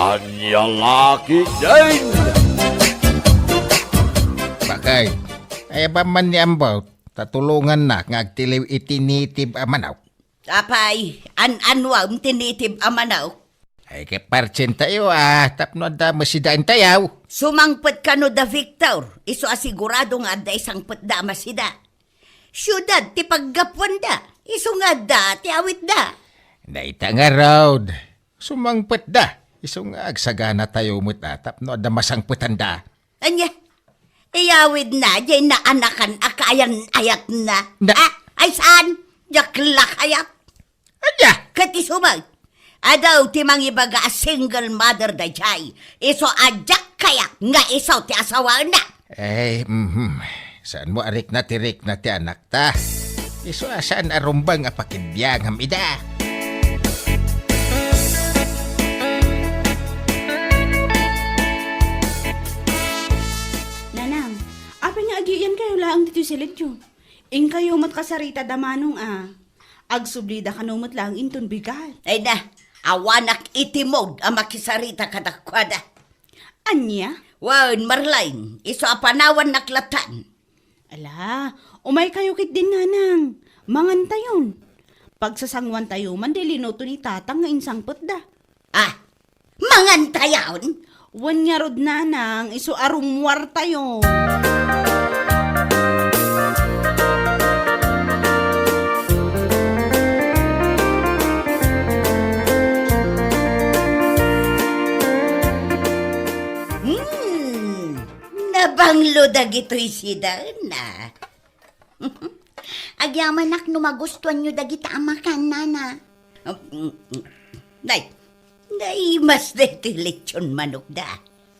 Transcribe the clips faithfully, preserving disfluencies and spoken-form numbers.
Ania la ketdin? Bakay, ay, awan man ni Ambaw, ta tulongannak nga agtiliw iti native a manok. Apay, an-anuam ti native a manok? Ay, kapartien tayo, ah, tapno adda masidaentayo. Sumangpet kano da Victor, isu a sigurado nga adda isangpetda a masida. Siudad ti paggapuanda, isu nga adda ti awitda. Dayta ngarud, sumangpetda, isu nga agsaganatayo met a tapno adda masangpetanda. Ania? Iyawidna, diay naanakan a kaayan-ayatna. Na- Ah, ay saan? Diak la kayat. Ania? Ket isu met, adu ti mangibaga a single mother daydiay. Isu a diak kayat nga isu ti asawaenna. Ay, mhm. Saanmo a rikna ti rikna ti anakta? Isu a saan a rumbeng a pakibiangam ida. Nanang, apay nga agiyankayo laeng ditoy silidyo? Inkayo met kasarita da Manong a. Agsubli da kano met laeng inton bigat. Ay na, awanak iti mood a makisarita kadakuada. Ania? Wen, Marlene, isu a panawannak latan. Ala, umaykayo ketdin, Nanang. Mangantayon. Pagsasanguantayo man di linuto ni Tatang nga insangpetda. Ah, mangantayon? Wen ngarud, Nanang, isu a rummuartayo. Hmm, nabanglo dagitoy sidaenna. Agyamanak no magustuanyo dagita a makan, Nana. Nay, nay, mas daytoy lechon manok da.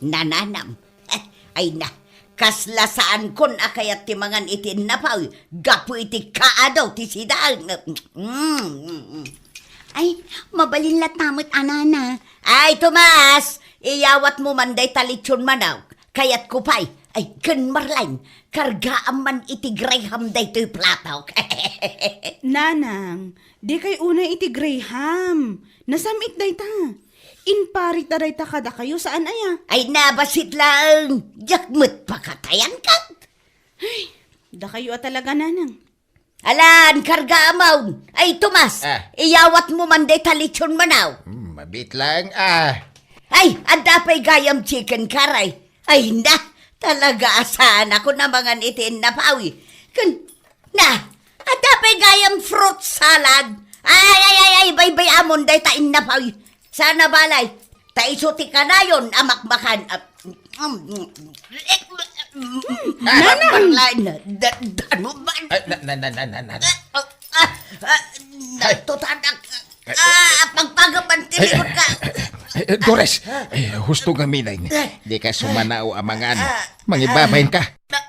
Nananam. Eh, ay na, kasla saankon a kayat ti mangan iti innapaw gapu iti kaado ti sida. Mm, mm, mm. Ay, mabalin latta met a, Nana. Ay, Tomas, iyawatmo man dayta lechon manok. Kayatko pay. Ay, ken Marlene, kargaam man iti Graham daytoy platok. Nanang, dikay unay iti Graham. Nasam-it dayta. Imparita dayta kadakayo, saan aya? Ay, nabasit laeng. Diak met pakatayan ket. Ay, dakayo a talaga, Nanang. Alan, kargaamon. Ay, Tomas, Ah. iyawatmo man dayta lechon manok. Hmm, mabit laeng, ah. Ay, adda pay gayam chicken curry. Ay, na, talaga a saanakon a mangan iti innapaw. Ken, na, adda pay gayam fruit salad. Ay, ay, ay, ay, baybay-amon dayta innapaw. Sana balay, ta isu ti kanayon a makmakan. Ah, mm, mm, mm, Nanang! Marlene, da-, ano ba? Ay, na, na, na, na, na, na. Ah, ah, ah, Ay. Natutanak. Ay, Ah, pagpagapan ti Ay, likod ka. Ay, Dores, ay, husto nga minay. Di ka sumanao a mangan. Ah, Mangibabain ka. ah,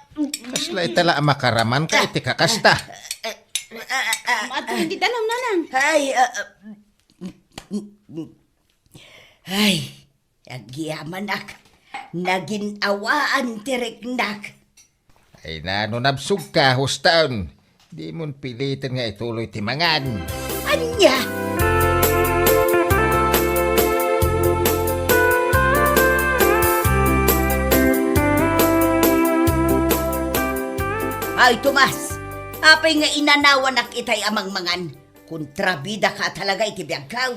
Kasla itala a makaraman ka iti kakasta. Ah, ah, ah, Maadto iti danum, Nanang. Ay, ah, ah, Ay, agyamanak. Nagin-awaan ti riknak. Ay na, no nabsog ka, hustaon. Dimon piliten nga ituloy ti mangan. Ania? Ay, Tomas, apay nga inanawanak itay a mangmangan? Kontrabida ka talaga iti biagkaw.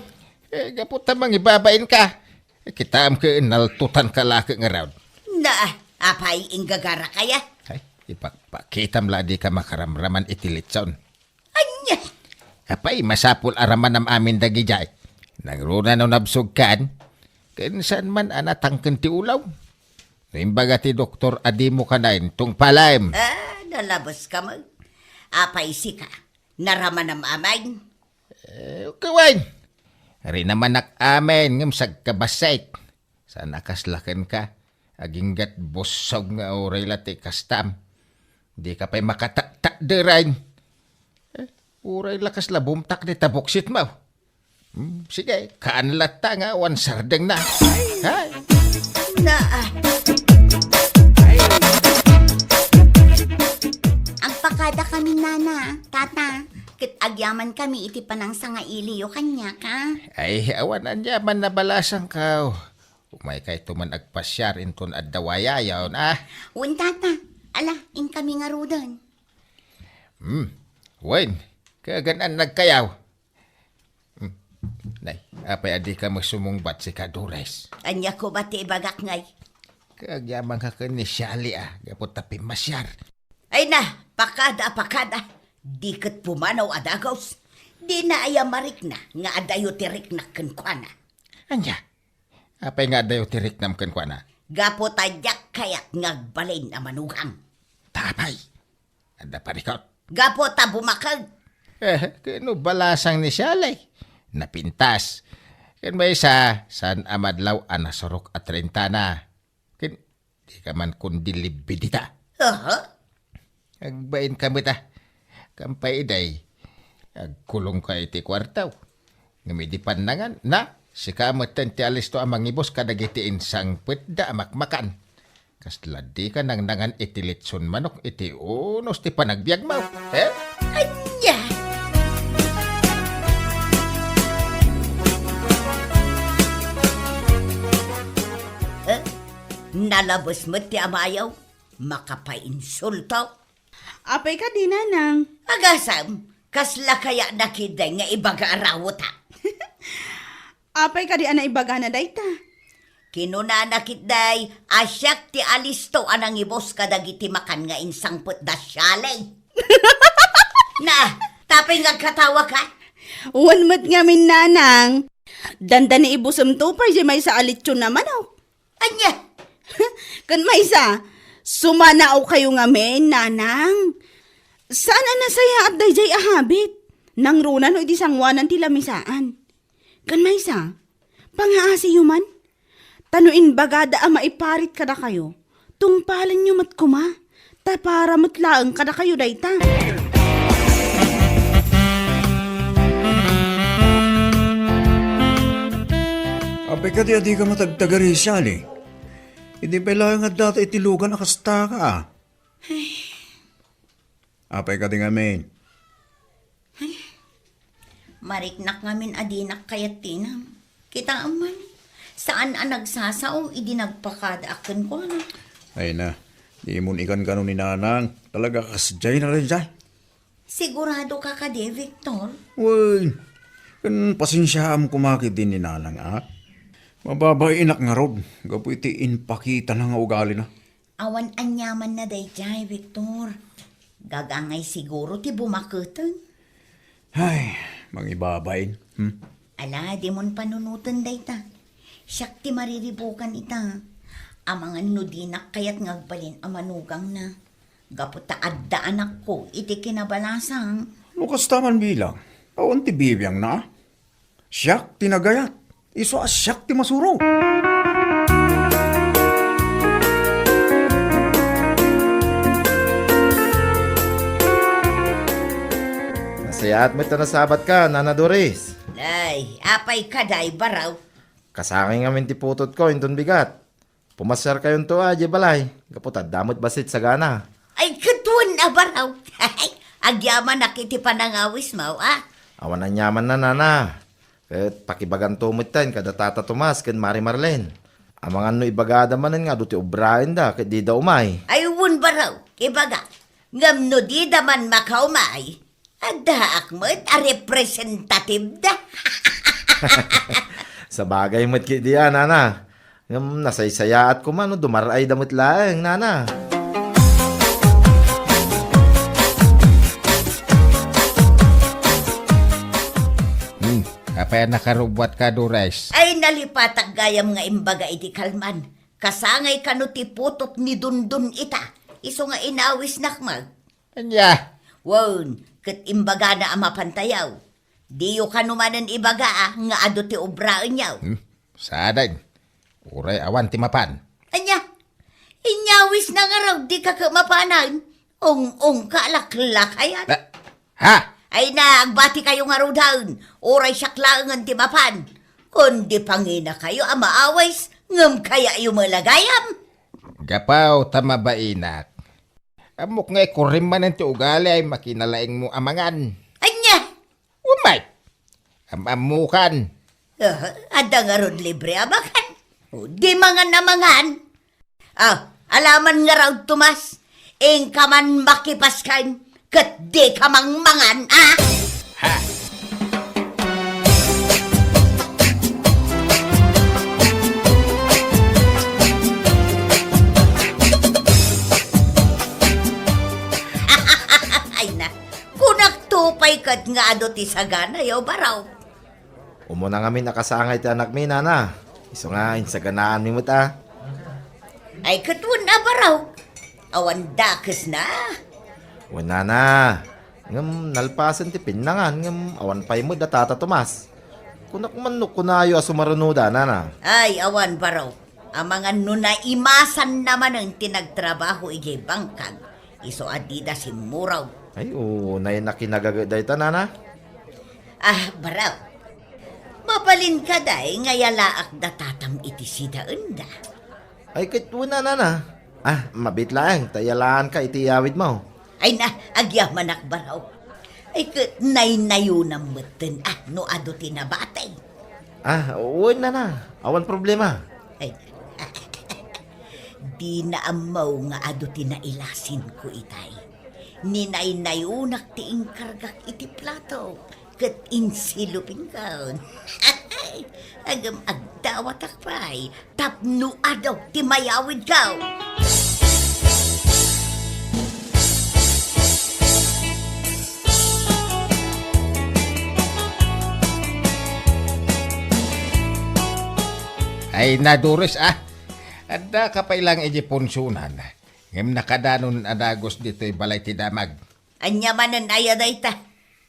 Eh, gapu ta mangibabain ka. Eh, kitaem ket naltutan ka la ket ngarud. Na, apay, inggagara kaya? Ay, ipakpakitam la di ka makaramraman iti litson. Ania? Apay, masapul a ramanam amin dagidiay. Nangruna no nabsog kan, ken saan man a natangken ti ulaw. No imbaga ti doktor a dimo kanayon, tungpalem. Ah, nalabas ka man. Apay sika, naramanam amin? Eh, okay, wen. Rinamanak amin ngem sagkabassit. Saan a kasla kenka, aginggat bussog nga uray la ti kastam. Di ka pay makataktakderen. Eh, uray la kasla bumtak dita buksitmo. Hmm, sige, kaan latta nga awan sardengna. Hay! Na, ah. Agpakada kami, Nana, Tata, ket agyaman kami iti panangsangailiyo kaniak, a? Ay, awan aniaman a balasangko. Umaykayto man agpasiar inton adda wayayaw, a? Wen, tata. Ala, inkami ngaruden. Hmm. Wen, kagan-annagkayo. Hmm. Nay, apay a dika sumungbat, sika Dores? Ania koma ti ibagak ngay? Kagyamanka ken ni Shali a, gapu ta pimmasiar. Ay na, pakada, pakada. Di ket pumanaw a dagus. Dina aya marikna nga adayo ti riknak kenkuana. Ania? Apay nga adayo ti riknam kenkuana? Gapu ta diak kayat nga agbalin a manugang. Ta apay? Adda parikot? Gapu ta bumakeg. Eh, ken no balasang ni Shali, napintas. Ken maysa, saan a madlaw a nasurok a trenta na. Ken dika man kundi libbi dita. Aha. Agbain ka met a. Kampay iday, agkulongka iti kuartaw. Ngem idi pannangan, na, sika metten ti alisto a mangibus kadagiti insangpetda a makmakan. Kasla dika nangnangan iti litson manok iti unos ti panagbiagmo, eh? Ania? Eh? Nalabes met ti amayo. Makapainsulto. Apay kadi, nanang? Agasam, kasla kaya na ketdi nga ibaga a rawota? Apay kadi a naibagana dayta? Kinunana ketdi a siak ti alisto a nangibus kadagiti makan nga insangpet da Shali. Na, tapay nga agkatawaka? Wen met ngamin, nanang. Dandani ibusemto pay diay maysa a litson a manok. Ania? Ken maysa, sumanaokayo ngamin, nanang. Saan a nasayaat daydiay a habit. Nangruna no idi sangoanan ti lamisaan. Ken maysa, pangaasiyo man. Ta no imbagada a maiparit kadakayo, tungpalenyo met koma. Ta para met laeng kadakayo dayta. Apay kadi a dika matagtagari, Shali? Idi pay laeng adda ta iti lugan a kasta ka, a? Apay kadi ngamin? Ay, mariknak ngamin a dinak kayat tinam. Kitaem man, saan a nagsasao idi nagpakadaak kenkuana. Ay na, dimon ikankano ni nanang. Talaga kasdiay na rin dyan. Sigurado ka kadi, Victor? Wen, ken pasensiaam koma ketdi ni nanang, a? Mababainak ngarud, gapu iti impakitana nga ugalina. Awan aniamanna daydiay, Victor. Gagangay siguro ti bumaketen. Ay, mangibabain. Hmm? Ala, dimon panunoten dayta. Siak ti mariribukan ita. Amangan no dinak kayat nga agbalin a manugangna. Gapu ta adda anakko iti kinabalasang. No kasta man bilang, awan ti bibiangna. Siak ti nagayat, isu a siak ti masuro. Nasayaat met ta nasabatka, Nana Doris. Ay, apay kadi, Baraw? Kasangay ngamin ti putotko inton bigat. Pumasiarkayonto a idiay balay, gapu ta adda met bassit sagana. Ay, ket wen a, Baraw. Agyamanak iti panangawismo, a? Awan aniamanna, nana. Ket pakibaganto metten kada Tata Tomas ken Mari Marlene. Amangan no ibagada manen nga adu ti obraenda ket dida umay. Ay, wen, Baraw, ibaga. Ngem no dida man makaumay, addaak met a representative da. Sabagay met ketdi a, nana. Ngem nasaysayaat koma no dumar-ayda met laeng, nana. Hmm, apay a nakarubbuatka, Dores? Ay, nalipatak gayam nga imbaga iti kalman. Kasangay kano ti putot ni Dondon ita, isu nga inawisnak met. Ania? Wen, ket imbagana a mapantayaw. Diyo kano manen ibaga a nga adu ti obraenyo. Hmm? Sadin. Uray awan ti mapan. Ania? Inyawisna ngarud, dika ket mapanen? Ung-ungka a laklakayan. Ah, ha? Ay na, agbatikayo ngaruden. Uray siak laengen ti mapan. Kundi panginakayo a maawis, ngem kayayo met la gayam. Gapu ta mabainak. Ammok nga ikurim manen ti ugali ay makinalaingmo a mangan. Ania? Umay! Am-ammokan. Ah, adda ngarud libre a makan. O, di mangan a mangan. Ah, alaman nga raod, Tomas. Inka man makipaskan, ket di ka mangmangan, ah? Ha? Ay na, kunak to pay ket nga adu ti sagana, yo, baro. Umuna ngamin a kasangay ti anakmi, nana. Isu nga insaganaanmi met a. Ay, ket wen a, baro. Awan dakesna. Wen, nana. Ngem nalpasen ti pinnangan, ngem awan pay met da Tata Tomas. Kunak man no kunayo a sumarunoda, nana. Ay, awan, baro. Amangan no naimasanna manen ti nagtrabaho idiay bangkag, isu a dida simmurog. Ay, unay nakinagaget dayta, nana. Ah, baro. Mabalin kadi nga yalaak da tatam iti sidaenda? Ay, ket wen a, nana. Ah, mabiit laeng ta yalaanka iti iyawidmo. Ay na, agyamanak, baro. Ay, ket naynayonam metten, ah, no adu ti nabati. Ah, wen, nana. Awan problema. Ay, dina ammo nga adu ti nailasinko itay. Ninaynayonak ti inkargak iti plato, ket insilupinkon. Agem agdawatak pay tapno adu ti mayawidko. Ay, nadures, ah. Addaka pay lang iti punsonan. Ngem nakadanon a dagus ditoy balay ti damag. Ania manen aya dayta?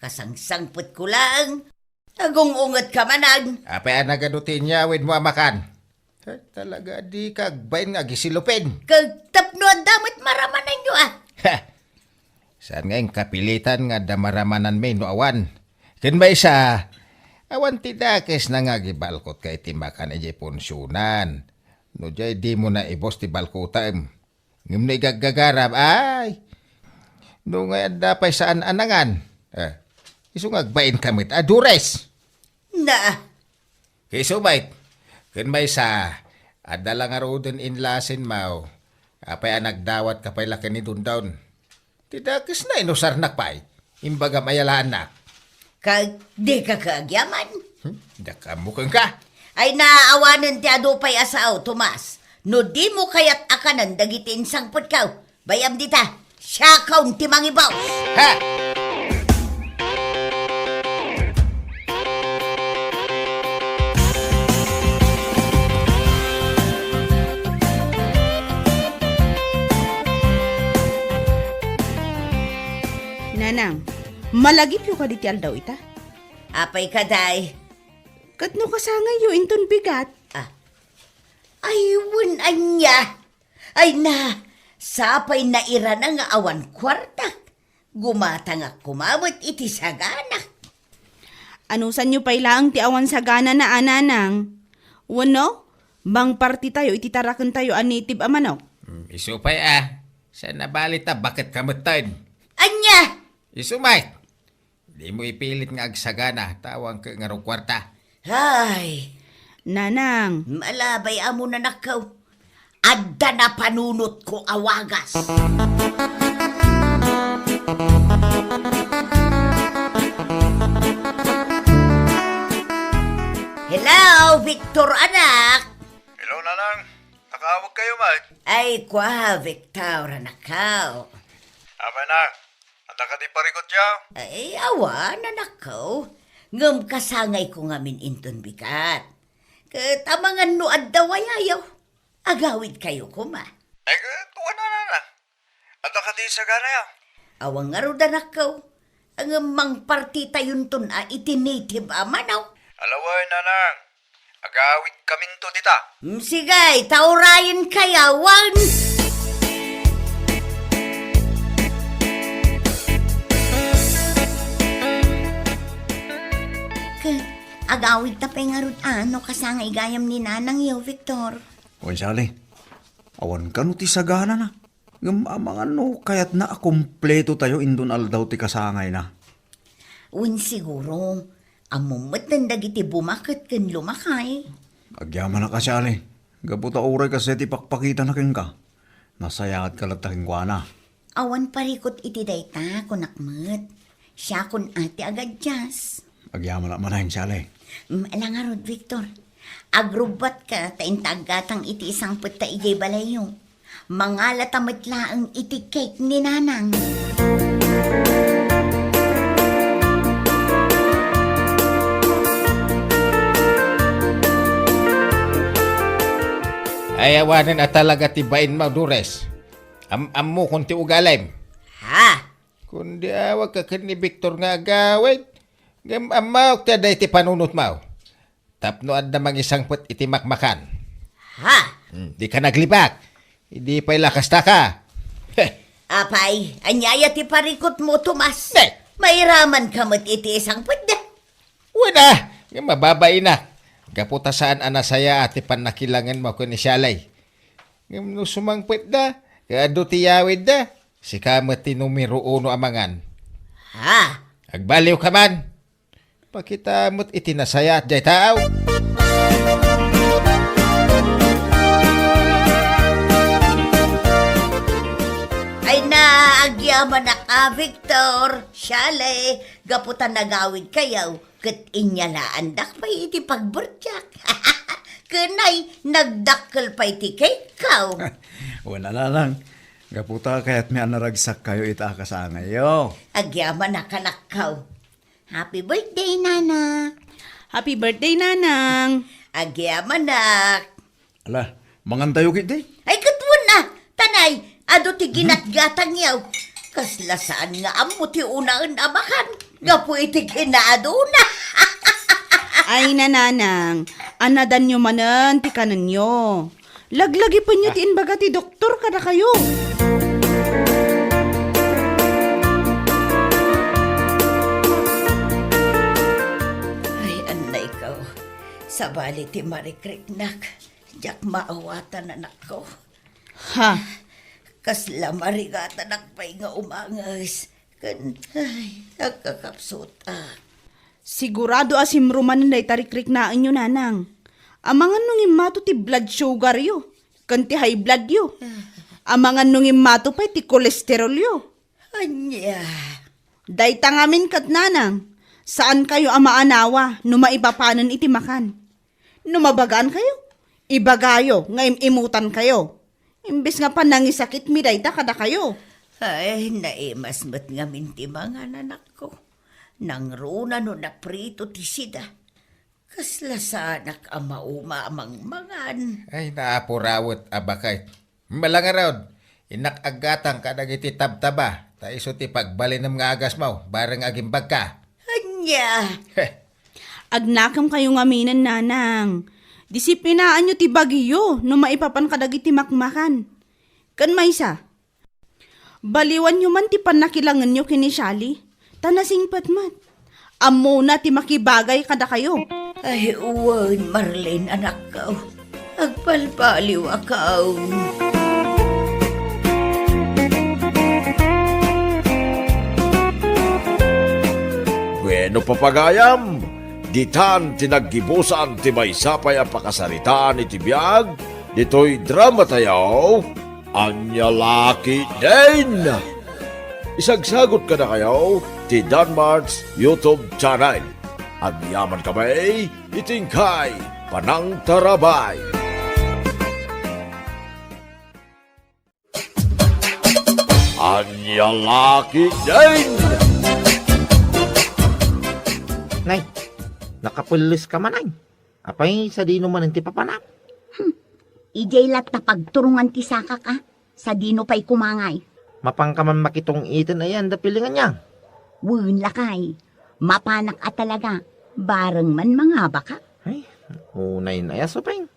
Kasangsangpetko laeng. Agung-ungetka manen. Apay a nagadu ti inyawidmo a makan? Eh, talaga, dika agbain nga agisilupen. Ket tapno adda met maramananyo, ah. Ha! Saan nga inkapilitan nga adda maramananmi no awan? Ken maysa, awan ti dakesna nga agibalkotka iti makan idiay punsonan. No diay, dimo naibus ti balkotem. Ngem no igaggagaram, ay! No nga adda pay saan a nangan, eh, isu nga agbainka met a dures. Na, Isu met, ken maysa, adda la ngaruden inlasinmo, apay a nagdawatka pay la ken ni Dondon? Ti dakesna, inusarnak pay. Imbagam a yalaannak. Ka, dika ka agyaman? Hmm? Dakamu kenka? Ay, naawanen ti adu pay a sao, Tomas. No dimo kayat a kanen dagiti insangpetko, bayam dita, siakon ti mangibaw. Ha? Nanang, malagipyo kadi ti aldaw ita? Apay kadi? Ket no kasangayyo inton bigat? Ah. Ay, wen ania? Ay na, sapay nairana nga awan kuartak. Gumatangak koma met iti sagana. Anusanyo pay laeng ti awan saganana, a nanang? Wenno, mangpartitayo iti tarakentayo a native a manok? Mm, isu pay a. Saan a bali ta baket ka metten? Ania? Isu met. Dimo ipilit nga agsagana, ta awan ket ngarud kuarta. Ay! Nanang. Malabay amon, anakko. Adda napanunotko a wagas. Hello, Victor, anak. Hello, Nanang. Nakaawag kayo, Mike? Ay, kwa, Victor, anakko. Apay, Nang? Adda kadi parikutyo? Ay, awan, anakko. Ngem kasangayko ngamin inton bigat. Ket amangan no adda wayayo, agawidkayo koma. Ay, ket wen a, Nanang. Adda kadi saganayo? Awan ngarud, anakko. Ngem mangpartitayonton a iti native a manok. Ala wen, Nanang. Agawidkaminto dita. Mm, sige, ta urayenkayo, wen. Ket agawidta pay ngarud a no kasangay gayam ni nanangyo, Victor. Wen, Sally, awan kano ti saganana. Ngem amangan no kayatna a kumpletotayo inton aldaw ti kasangayna. Wen, siguro, ammom metten dagiti bumaket ken lumakay. Agyamanak a, Sally. Gapu ta uray kasdiay ti pakpakitana kenka, nasayaatka latta kenkuana. Awan parikut iti dayta, kunak met. Siakon a ti agadjust. Agyamanak manen, Sally. Mm, ala ngarud, Victor. Agrubbatka ta inta aggatang iti isangpet ta idiay balayyo. Mangalata met laeng iti cake ni Nanang. Ay, awanen a talaga ti bainmo, Dores. Am-ammokon ti ugalim. Ha? Kundi awagka ken ni Victor nga agawid. Ngem ammaok ti adda iti panunotmo. Tapno adda mangisangpet iti makmakan. Ha? Hmm, dika naglibak. Idi pay la kastaka. Heh. Apay, ania aya ti parikutmo, Tomas? Ne. Mairamanka met iti isangpetda. Wen a, ngem mababainak. Gapu ta saan a nasayaat ti pannakilangenmo ken ni Sally. Ngem no sumangpetda, ket adu ti yawidda, sika met ti numero uno a mangan. Ha? Agbaliwka man. Pakita met iti nasayaat diay tao. Ay na, agyamanak a, Victor, Sally, gapu ta nagawidkayo, ket inyalaandak pay iti pagbertiak. Ken ay, nagdakkel pay ti cake-ko. Wen a, Nanang, gapu ta kayatmi a naragsakkayo ita a kasangayyo. Agyamanak, anakko. Happy birthday, Nana. Happy birthday, Nanang. Agyamanak. Ala, mangantayo ketdi? Ay, ket wen a, ta nay, adu ti ginatgatangyo. Kasla saan nga ammo ti unaen a makan, gapu iti kinaaduna. Ay, Nanang, anadanyo manen ti kanenyo. Laglagipenyo ti imbaga ti doktor kadakayo. Ay, annayko. Sabali ti marikriknak. Diak maawatan, anakko. Ha? Kasla marigatanak pay nga umanges. Ken, ay, agkakapsutak. Sigurado a simro manen dayta rikriknaenyo, Nanang. Amangan no ngimmato ti blood sugaryo, ken ti high bloodyo. Amangan no ngimmato pay ti kolesterolyo. Ania? Dayta ngamin ket, Nanang, saankayo a maanawa no maipapanen iti makan. No mabagaankayo, ibagayo nga im-imutankayo. Imbes nga panangisakitmi dayta kadakayo. Ay, naimas met ngamin ti mangan, anakko. Nangruna no naprito ti sida. Kasla saanak a mauma a mangmangan. Ay, naapurawet a baket. Malangarod, innak aggatang kadagiti tabtaba, ta isu ti pagbalinem nga agasmo, bareng agimbagka. Ania? Heh. Agnakemkayo ngaminen, Nanang. Disiplinaanyo ti bagiyo no maipapan kadagiti makmakan. Ken maysa, baliwanyo man ti pannakilangenyo ken ni Sally, ta nasingpet met. Ammona ti makibagay kadakayo. Ay, wen, Marlene, anakko. Agbalbaliwakon. Bueno, papagayam, ditan ti naggibusan ti maysa pay a pakasaritaan iti biag ditoy dramatayo, Ania La Ketdin. Isagsagot kadakayo ti Danmart's YouTube channel. Agyamankami iti inkay panangtarabay. Ania La Ketdin. Nay, nakapelles ka man, ay. Apay, sadino man ti papanam? Hmm. Idiay latta pagturongan ti sakak, a. Sadino pay kumangay? Mapanka man makitong-iten ayan da pilingan niya? Wen, lakay. Mapanak a talaga. Bareng man mangabaka. Ay, unay na ya, Supeng.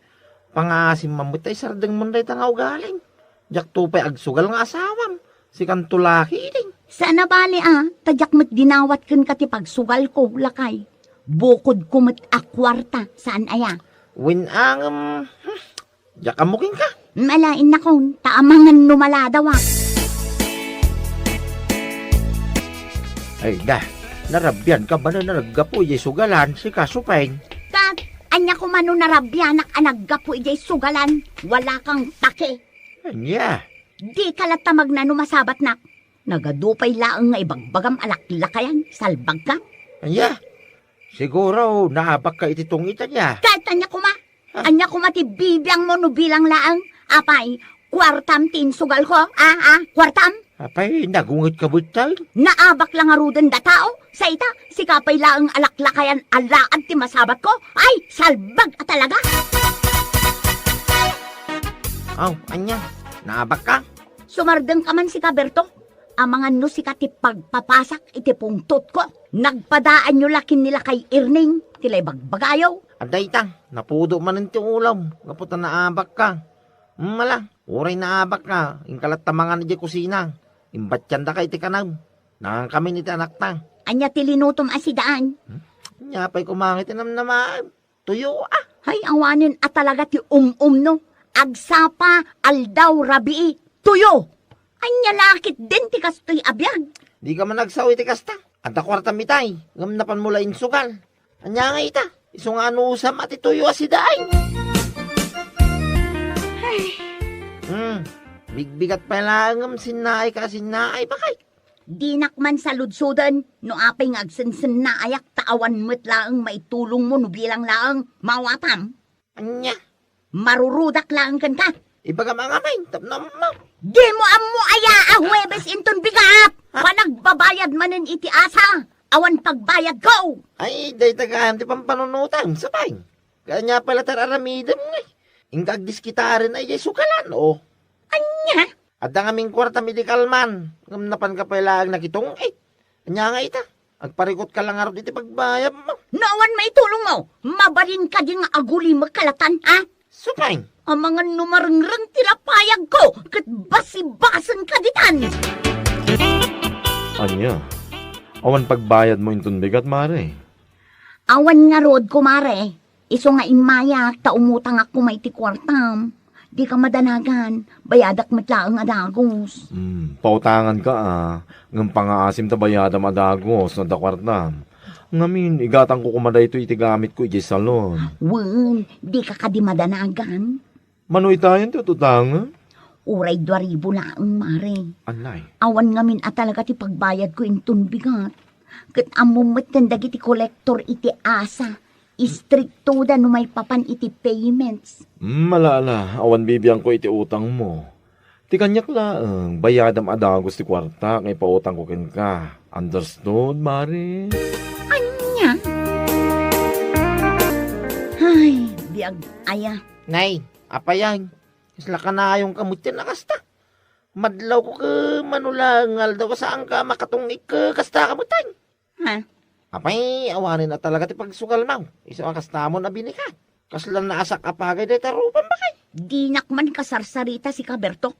Pangaasim man met tay sardeng mon dayta nga ugaling. Diak to pay agsugal nga asawam. Sikanto laki, iding. Saan a bale, a, ta diak met dinawat kenka ti pagsugalko, lakay. Bukodko met a kuarta, saan aya? Wen, angem, hmm, diak ammo kenka. Malain nakon, ta amangan no maladawak. Ay, da, narabian ka ba na naggapu, idiay sugalan, sika, Supeng? Kat, Ania koma no narabianak a naggapu idiay sugalan, wala kang pake. Ania? Dika latta magna no masabatnak. Nagadu pay laeng nga ibagbagam a laklakayan, salbagka. Ania? Siguro, naabakka iti tungit, ania? Ket ania koma? Ah. Ania koma ti bibiangmo no bilang laeng? Apay, kuartam ti insugalko? Ah, ah, kuartam? Apay, nagungetka metten? Naabak la ngaruden da tao? Sa ita, sika pay laeng a laklakayan a laad ti masabatko? Ay, salbag a talaga! Aw, ania? Naabakka? Sumardengka man sika, Berto. Amangan no sika ti pagpapasak iti pungtotko. Nagpadaanyo la ken ni Lakay Erning, ti la ibagbagayo. Adda ita, napudo manen ti ulam, gapu ta naabakka. Mala, uray naabakka, inka latta mangan idiay kusina. Imbatiandaka iti kanem. Nangankamin iti anakta. Ania ti linutom a sidaan? Hmm? Ania pay koma nga iti namnamaem? Tuyo, ah. Hay, awanen a talaga ti um-um, no? Agsapa, aldaw, rabii, tuyo! Ania la ketdin ti kastoy a biag? Dika man agsao iti kasta. Adda kuartam itay, ngem napanmo la insugal. Ania nga ita? Isu nga anusam a ti tuyo a sidaan. Ay. Hmm. Bigbigat pay laeng ngem sinnaayka a sinnaay, bakay. Dinak man saludsoden no apay nga agsensennaayak ta awan met laeng maitulongmo no bilang laeng mawatam. Ania? Marurudak laeng kenka. Ibagam a ngamin, tapno ammo. Dimo ammo aya a Huwebes inton bigat? Ha? Panagbabayad manen iti asa. Awan pagbayadko. Ay, dayta gayam ti pampanunotam, sapay. Ania pay latta ti ar-aramidem, ngay? Inka agdiskitaren a idiay sugalan, o. Ania? Adda ngamin kuartam idi kalman, ngem napanka pay laeng nakitungit. Ania nga ita? Agparikutka la ngarud iti pagbayadmo. No awan maitulongmo, mabalin kadi nga agulimek kalatan, ha? Supay. Amangan no marengreng ti lapayagko, ket basibasenka ditan. Ania? Awan pagbayadmo inton bigat, mare? Awan ngarud, kumare. Isu nga immayak ta umutangak koma iti kuartam. Dika madanagan, bayadak met laeng a dagus. Hmm, pautanganka, a, ngem pangaasim ta bayadam a dagus no adda kuartam. Ngamin, igatangko koma daytoy iti gamitko idiay salon. Wen, dika kadi madanagan? Mano itayen ti ut-utangen? Uray dua ribu laeng, mare. Anay. Awan ngamin a talaga ti pagbayadko inton bigat. Ket ammom met ken dagiti kolektor iti asa, istriktoda no maipapan iti payments. Hmm, ala, ala, awan bibiangko iti utangmo. Ti kaniak laeng, bayadam a dagus ti kuarta nga ipautangko kenka. Understood, mare? Ania? Ay, biag aya. Nay, apay, ay. Kasla kanayonka met ti nakasta. Madlawko ket mano la nga aldaw a saanka a makatungit ket kasta ka met, ay. Ha? Apay, awanen a talaga ti pagsugalmo. Isu a kastamon a binikat. Kasla naasak a pagay dayta rupam, bakay. Dinak man kasarsarita, sika, Berto.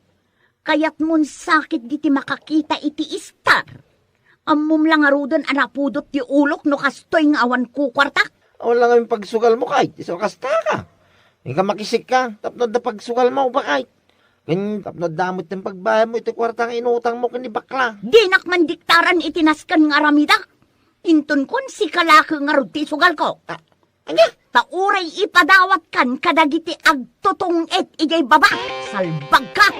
Kayatmon sakit diti makakita iti istar. Ammom la ngaruden a napudot ti ulok no kastoy nga awan kukuartak. Awan la ngamin pagsugalmo, kay isu a kasta ka. Inka makisikka, tapno adda pagsugalmo, bakay. Ken tapno adda met ti pagbayadmo iti kuarta nga inutangmo ken ni bakla. Dinak mandiktaran iti nasken nga aramidak. Inton kuan, sika la ket ngarud ti isugalko. Ah, ania? Ta uray ipadawatkan kadagiti agtutungit idiay baba. Salbagka!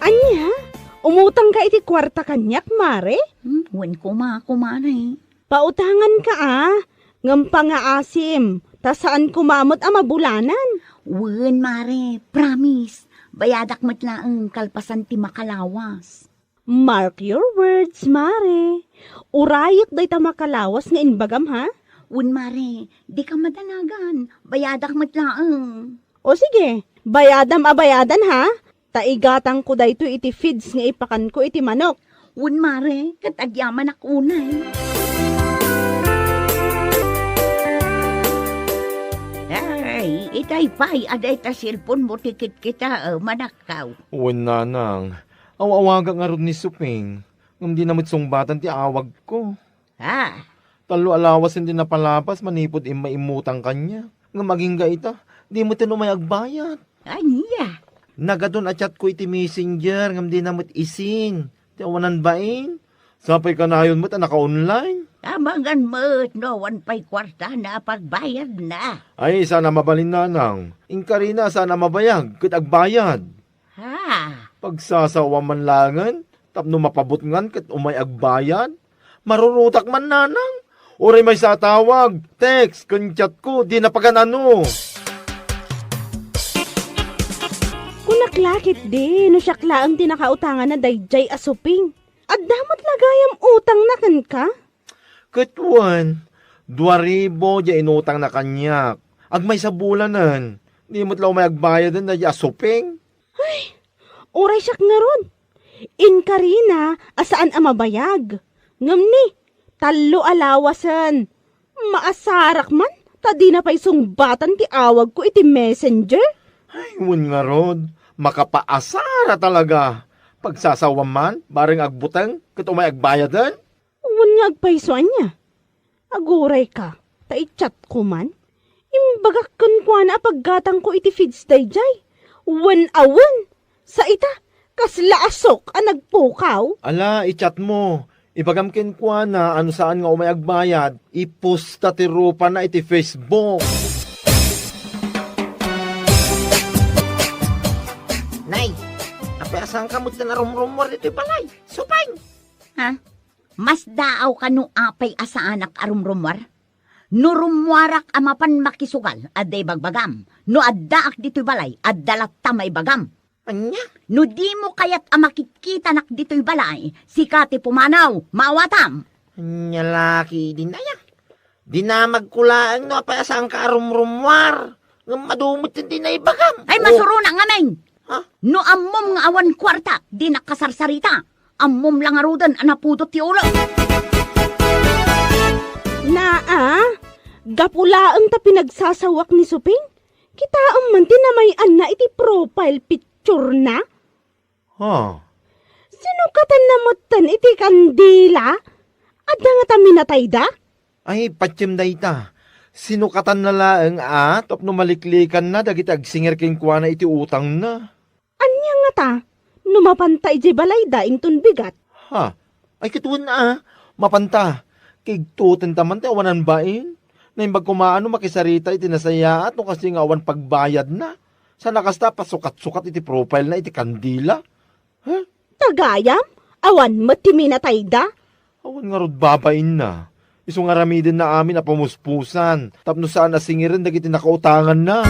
Ania? Umutangka iti kuarta kaniak, mare? Hmm, wen koma, kumare. Pautanganka, a, ngem pangaasim, ta saan koma met a mabulanan. Wen, mare, promise. Bayadak met laeng kalpasan ti makalawas. Mark your words, mare. Urayek dayta makalawas nga imbagam, ha? Wen, mare, dika madanagan. Bayadak met laeng. O sige, bayadam a bayadan, ha? Ta igatangko daytoy iti feeds nga ipakanko iti manok. Wen, mare, ket agyamanak unay. Ay, itay pay a dayta cellphone mo ti kitkita, eh, manakkaw. Wen, nanang, aw-awagak ngarud ni Suping, ngem dina met sungbatan ti awagko. Ha? Tallo a lawasen ti napalabas manipud immay immutang kaniak. Ngem agingga ita, di met ten umay agbayad. Ania? Nagadun a chatko iti Messenger ngem dina met isin ti awanan bain. Sapay kanayon met a naka-online. Amangan met no awan pay kuartana a pagbayadna. Ay, saan a mabalin, nanang. Inkarina, saan a mabayag ket agbayad. Ha? Pagsasawa man laengen, tapno mapabutngan ket umay agbayad. Marurutak man, nanang. Uray maysa a tawag, text, ken chat ko, di napagan-ano. Kunak la ketdi, no siak laeng ti nakautangan na daydiay a suping. Adda met la gayam utangna kenka? Ket wen, dua ribu diay inutangna kaniak. Agmaysa bulanen, di met la umay agbayaden daydiay a suping. Ay, uray siak ngarud. Inkarina a saan a mabayag. Ngem ni, tallo a lawasen. Maasarak man, ta dina pay sungbatan ti awagko iti messenger. Ay, wen ngarud, makapaasara talaga. Pagsasawa man, bareng agbuteng, ket umay agbayaden. Wen nga agpayso ania? Agurayka, ta i-chat ko man. Imbagak kenkuana a paggatangko iti feeds daydiay. Wen a wen! Sa ita, kasla asok a nagpukaw. Ala, i-chat mo. Ibagam kenkuana a no saan nga umay agbayad, iposta ti rupana iti Facebook. Nay, apay a saanka met a rumrumuar ditoy balay? Supeng! Ha? Masdaawka no apay a saanak a rumrumuar? No rummuarak a mapan makisugal, adda ibagbagam. No addaak ditoy balay, adda latta maibagam. Ania? No dimo kayat a makitkitanak ditoy balay, sika ti pumanaw, maawatam. Ania la ketdin aya? Dinamagko laeng no apay a saanka a rumrumuar. Ngem adu met ti naibagam. Ay, oh, masurona ngamin. Ha? No ammom nga awan kuarta, dinak kasarsarita. Ammom la ngaruden a napudot ti ulo. Naa, gapu laeng ta pinagsasawak ni Suping, kitaem man ti namay-anna iti profile picture-na. Ha? Sinukatanna metten iti kandila? Adda ngata minatayda? Ay, patiem dayta. Sinukatanna laeng a tapno maliklikanna dagiti agsingir kenkuana iti utangna. Ania ngata no mapanta idiay balayda inton bigat? Ha? Ay, ket wen a, mapanta. Kigtutenta man ti awanan bain. Naimbag koma a no makisarita iti nasayaat no kasdi nga awan pagbayadna. Sana kasta, pasukat-sukat iti profile-na iti kandila. Ha? Ta gayam, awan met ti minatayda? Awan ngarud babainna. Isu nga aramidenna amin a pamuspusan, tapno saan a singiren dagiti nakautanganna.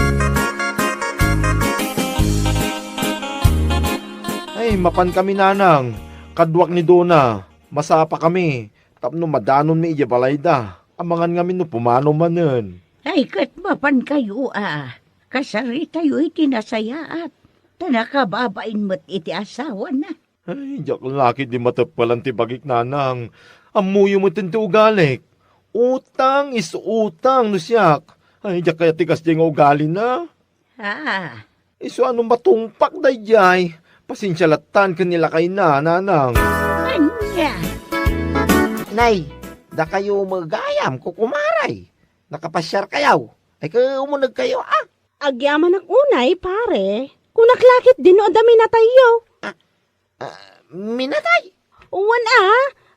Ay, mapankami, nanang. Kaduak ni Dona. Masapakami. Tapno madanonmi idiay balayda. Amangan ngamin no pumanaw manen. Ay, ket mapankayo a kasaritayo iti nasayaat, ta nakababain met iti asawana. Ay, diak la ketdi mateppelan ti bagik, nanang. Ammoyo metten ti ugalik. Utang is utang no siak. Ay, diak kayat ti kasdiay nga ugalina. Ah. Isu a no matungpak daydiay, pasensia lattan ken ni lakayna, nanang. Ania? Nay, dakayo met gayam, kukumaray. Nakapasiarkayo. Ay, kumunegkayo, a? Agyamanak unay, pare. Kunak la ketdi no adda minatayyo. Ah, ah, minatay? Wen a,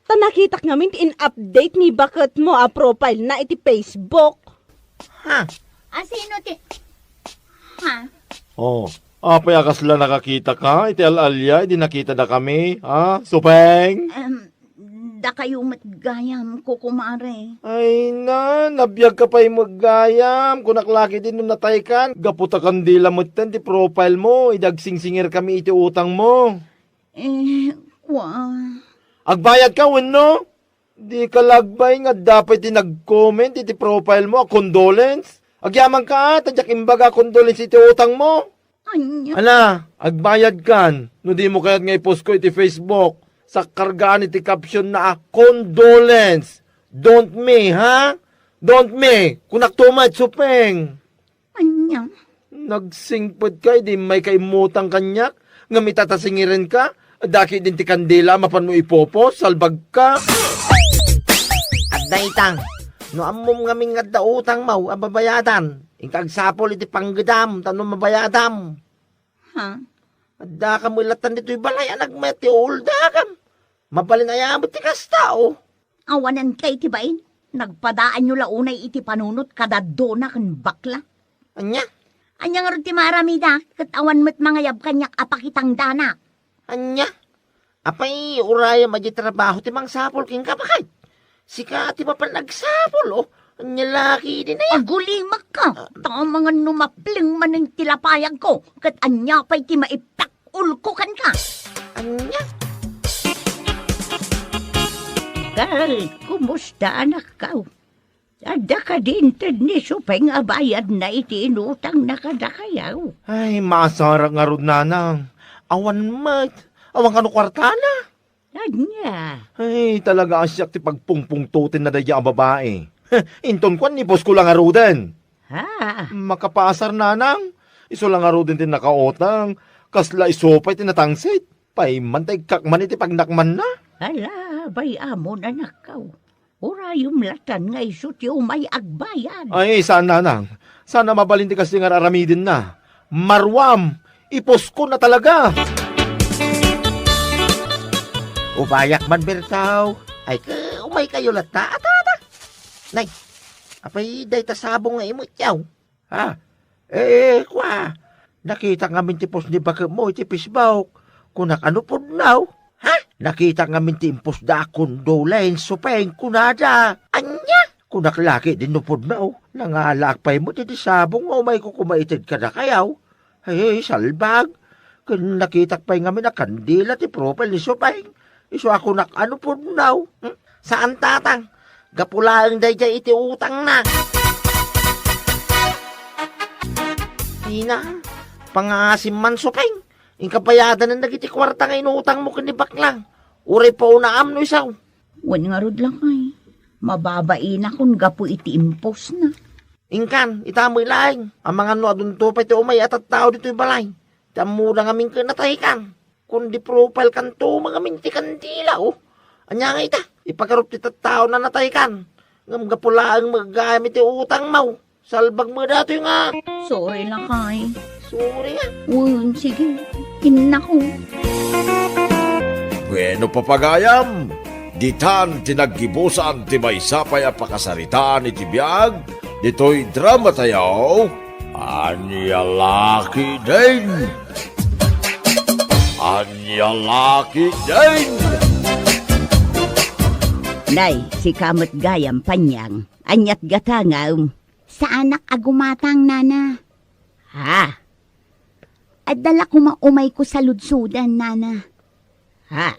ta nakitak ngamin ti in-update ni baketmo a profile-na iti Facebook. Ha? A, sino ti, ha? Oh, apay a kasla nakakitaka iti al-alia idi nakitadakami, ha, Supeng? Em, dakayo met gayam, kukumare. Ay na, nabiagka pay met gayam. Kunak la ketdi no nataykan. Gapu ta kandila metten ti profile-mo idi agsingsingirkami iti utangmo. Eh, kua. Agbayadka wenno? Dika la agbain nga adda pay ti nag-comment iti profile-mo a condolence? Agyamanka, a, ta diak imbaga a condolence iti utangmo. Ania? Ala, agbayadkan no dimo kayat nga i-post-ko iti Facebook. Sakkargaan iti caption-na a condolence. Don't me, ha? Don't me. Kunakto met, Supeng. Ania? Nagsingpetka idi immayka immutang kaniak, ngem ita ta singirenka, adda ketdin ti kandila a mapanmo i-post, salbagka. Adda ita. No ammom ngamin nga adda utangmo a babayadan, inka agsapul iti panggedam tapno mabayadam. Ha? Addaka met lattan ditoy balay a nagmayat ti uuldagam. Mabalin aya met ti kasta, o? Awanen kay ti bain. Nagpadaanyo la unay iti panunot kadaddona ken bakla. Ania? Ania ngarud ti maaramida, ket awan met mangayab kaniak a pakitangdanak. Ania? Apay, urayem a di trabaho ti mangsapul kenka, baket? Sika ti mapan agsapul, o. Ania la ketdin aya? Agulimakka, ta amangan no mapleng manen ti lapayagko, ket ania pay ti maiptak ulko kenka? Ania? Kel, kumusta, anakko? Adda kadi inted ni Supeng a bayadna iti inutangna kadakayaw? Ay, maasarak ngarud, nanang. Awan met. Awan kano kuartana. Ania? Ay, talaga a siak ti pagpungpungtotenna daydiay a babai. Inton kuan, ipusko la ngaruden. Ha? Makapaasar, nanang. Isu la ngaruden ti nakautang. Kasla isu pay ti natangsit. Pay man ta ikkak man iti pagnakmanna. Ala, bay-amon, anakko. Urayem latan nga isu ti umay agbayad. Ay, saan, nanang. Saan a mabalin ti kasta nga ar-aramidenna. Maruam, ipuskon a talaga. Ubayak man, Bertaw. Ay, ka, umaykayo latta. Ata, ata. Nay, apay dayta sabong nga imutyaw? Ha? Eh, kua, nakitak ngamin ti post ni baketmo iti Facebook. Kunak, ano, pudno? Ha? Nakitak ngamin ti impostda a condolence, Supeng, kunada. Ania? Kunak, laki din no pudno. Nangalaak pay met iti sabong nga umayko koma ited kadakayaw. Ay, salbag. Ken nakitak pay ngamin a kandila ti profile ni Supeng. Isu a kunak, ano, pudno? Hmm? Saan, tatang. Gapu laeng daydiay iti utangna. Ina, pangaasim man, Supeng. Inka bayadanen dagiti kuarta nga inutangmo ken ni baklang. Uray paunam no isu. Wen ngarud, lakay. Mababainakon gapu iti impostna. Inkan, ita met laeng. Amangan no adunto pay ti umay a tattao ditoy balay. Ti ammoda ngamin ket nataykan. Kundi profile kanto ngamin ti kandila, o. Ania nga ita? Ipagarup ti tattao a nataykan. Ngem gapu laeng met gayam iti utangmo. Salbag met datoy nga. Sorry, lakay. Sorry nga. Wen, sige. Innako. Bueno, papagayam, ditan ti naggibusan ti maysa pay a pakasaritaan iti biag ditoy drama tayo. Ania la ketdin? Ania la ketdin? Nay, sika met gayam, Panyang. Aniat gatangam? Saanak a gumatang, nana. Ha? Adda la koma umayko saludsodan, nana. Ha?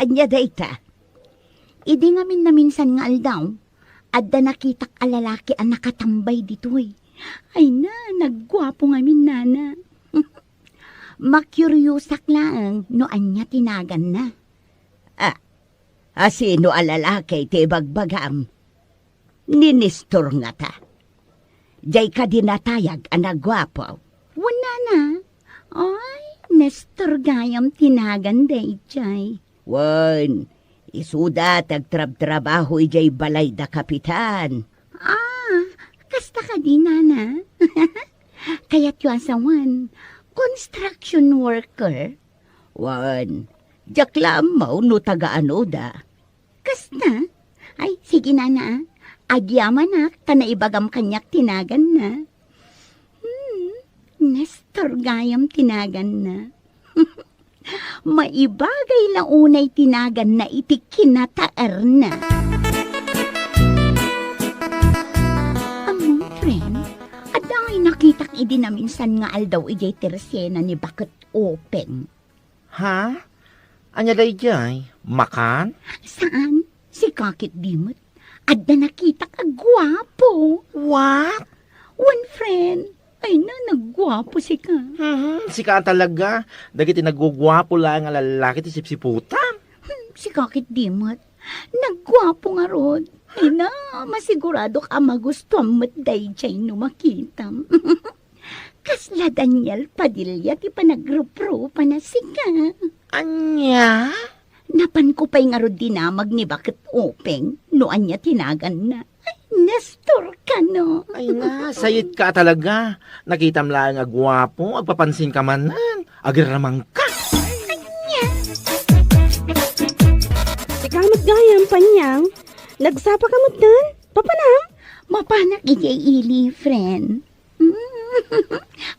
Ania dayta? Idi ngamin naminsan nga aldaw, adda nakitak a lalaki a nakatambay ditoy. Ay na, nagguapo ngamin, nana. Makuriosak laeng no ania ti naganna. Ah, a sino a lalaki ti ibagbagam? Ni Nestor ngata. Diay kadi natayag a naguapo. Wen, nana. Ay, Nestor gayam ti nagan daydiay. Wen, isuda ti agtrabtrabaho idiay balay da kapitan. Ah, kasta kadi, nana? Kayatyo a sawen, construction worker? Wen, diak la ammo no taga-anoda. Kasta? Ay, sige, nana, ah. Agyamanak ta naibagam kaniak ti naganna. Hmm, Nestor gayam ti naganna. Maibagay la unay ti naganna iti kinataerna. Ammom, friend, adda ngay nakitak idi naminsan nga aldaw idiay tersena ni Baket Openg. Ha? Ania daydiay? Makan? Saan? Sika ketdi met. Adda nakitak a guapo. What? Wen, friend. Ay na, nagguapo sika. Mhm, sika talaga. Dagiti nagguguapo laeng a lalaki ti sipsiputan. Hmm, sika ketdi met. Nagguapo ngarud. Ay na, masiguradok a magustuam met daydiay no makitam. Kasla Daniel Padilla ti panagruprupana sika. Ania? Napanko pay ngarud dinamag ni Baket Openg no ania ti naganna. Ay, Nestor kano. Ay na, sayitka talaga. Nakitam laeng a guapo, agpapansinka manen. Agramangka. Ania? Ayan, Panyang. Nagsapa ka metten? Papanam? Mapanak idiay ili, friend.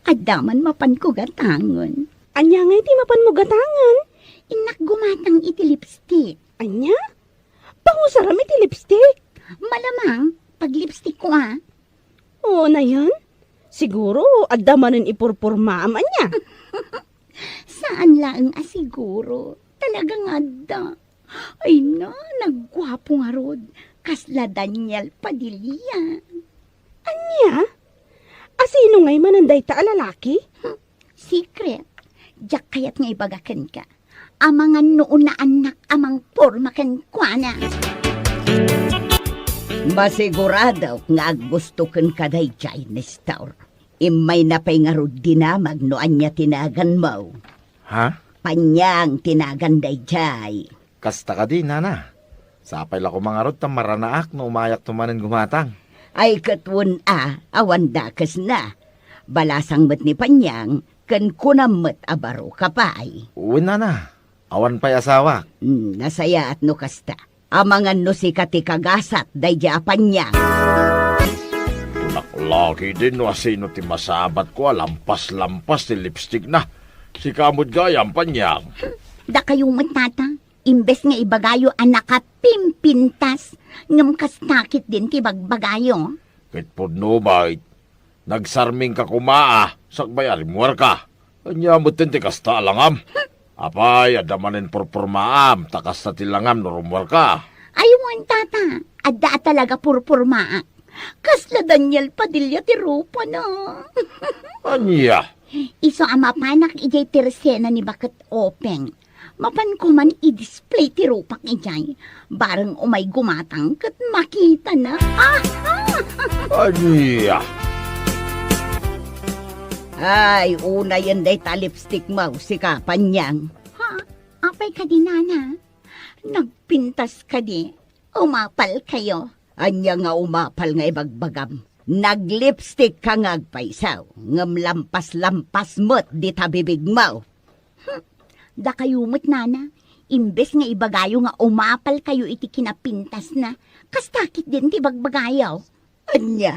Adda man mapanko gatangen. Ania ngay ti mapanmo gatangen? Innak gumatang iti lipstick. Ania? Pangusaram iti lipstick? Malamang, paglipstick ko, ah. Oo, nayan. Siguro, adda manen ipurpurmaam, ania? Saan laeng a siguro. Talaga nga adda. Ay na, nagguapo ngarud. Kasla Daniel Padilla. Ania? Asino ngay manen dayta a lalaki? Hmm, secret. Diak kayat nga ibaga kenka. Amangan no unaannak a mangporma kenkuana. Masiguradok nga aggusto kenka daydiay, Nestor. Immayna pay ngarud dinamag no ania ti naganmo. Ha? Panyang ti nagan daydiay. Kasta kadi, nana. Sapay la koma ngarud ta maranaak no umayakto manen gumatang. Ay ket wen a, awan dakesna. Balasang met ni Panyang, ken kunam met a baro ka pay. Wen, nana. Awan pay asawak. Hmm, nasayaat no kasta. Amangan no sika ti kagasat daydiay a Panyang. Kunak la ketdin no asino ti masabatko a lampas-lampas ti lipstickna. Sika met gayam, Panyang. Dakayo met, tata. Imbes nga ibagayo a nakapimpintas, ngem kasta ketdin ti bagbagayo. Ket pudno met, nagsarmingka koma a sakbay a rimmuarka. Ania metten ti kasta a langam? Apay, adda manen purpurmaam, ta kasta ti langam no rummuarka. Ay wen, tata, adda a talaga purpurmaak. Kasla Daniel Padilla ti rupana. Ania? Isu a mapanak idiay tersena ni Baket Openg. Mapanko man i-display ti rupak idiay. Bareng umay gumatang ket makitana. Ah! Ania? Ay, unayen dayta lipstick mo, sika, Panyang. Ha? Apay kadi, nana? Nagpintas kadi? Umapal kayo. Ania nga umapal nga ibagbagam? Naglipstick ka nga agpayso, ngem lampas-lampas met dita bibigmo. Hmm, dakayo met, nana, imbes nga ibagayo nga umapal kayo iti kinapintasna, kasta ketdin ti bagbagayo. Ania?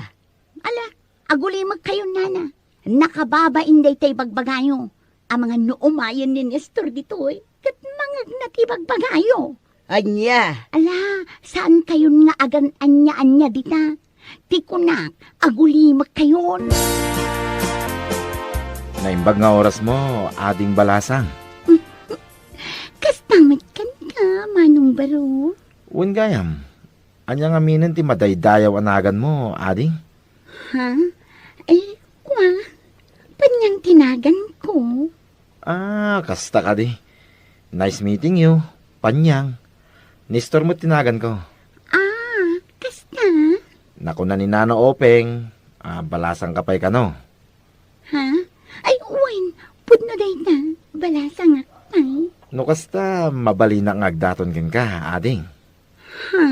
Ala, agulimekkayon, nana. Nakababain dayta ibagbagayo. Amangan no umayen ni Nestor ditoy, ket mangegna ti ibagbagayo. Ania? Ala, saan kayon nga agan-ania-ania dita? Ti kunak, agulimekkayon. Naimbag nga oras mo, ading Balasang. Kasta met kenka, Manong Baro. Wen gayam, ania ngaminen ti madaydayaw a naganmo, ading? Ha? Ay, kua, Panyang ti naganko. Ah, kasta kadi. Nice meeting you, Panyang. Nestor met ti naganko. Ah, kasta? Nakuna ni Nana Openg, ah, balasangka pay kano. Ha? Ay, wen, pudno dayta, balasangak pay. No kasta, mabalinak nga agdaton kenka, ading. Ha?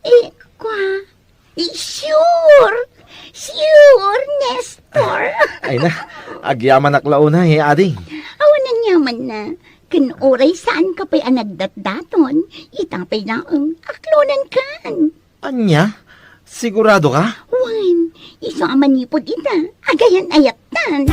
Eh, kua? Eh, sure! Sure, Nestor! Ay na, agyamanak la unay, ading. Awan aniamanna. Ken uray saanka pay a nagdatdaton, ita pay laeng, aklonankan. Ania? Sigurado ka? Wen, isu a manipud ita, agayan-ayattan.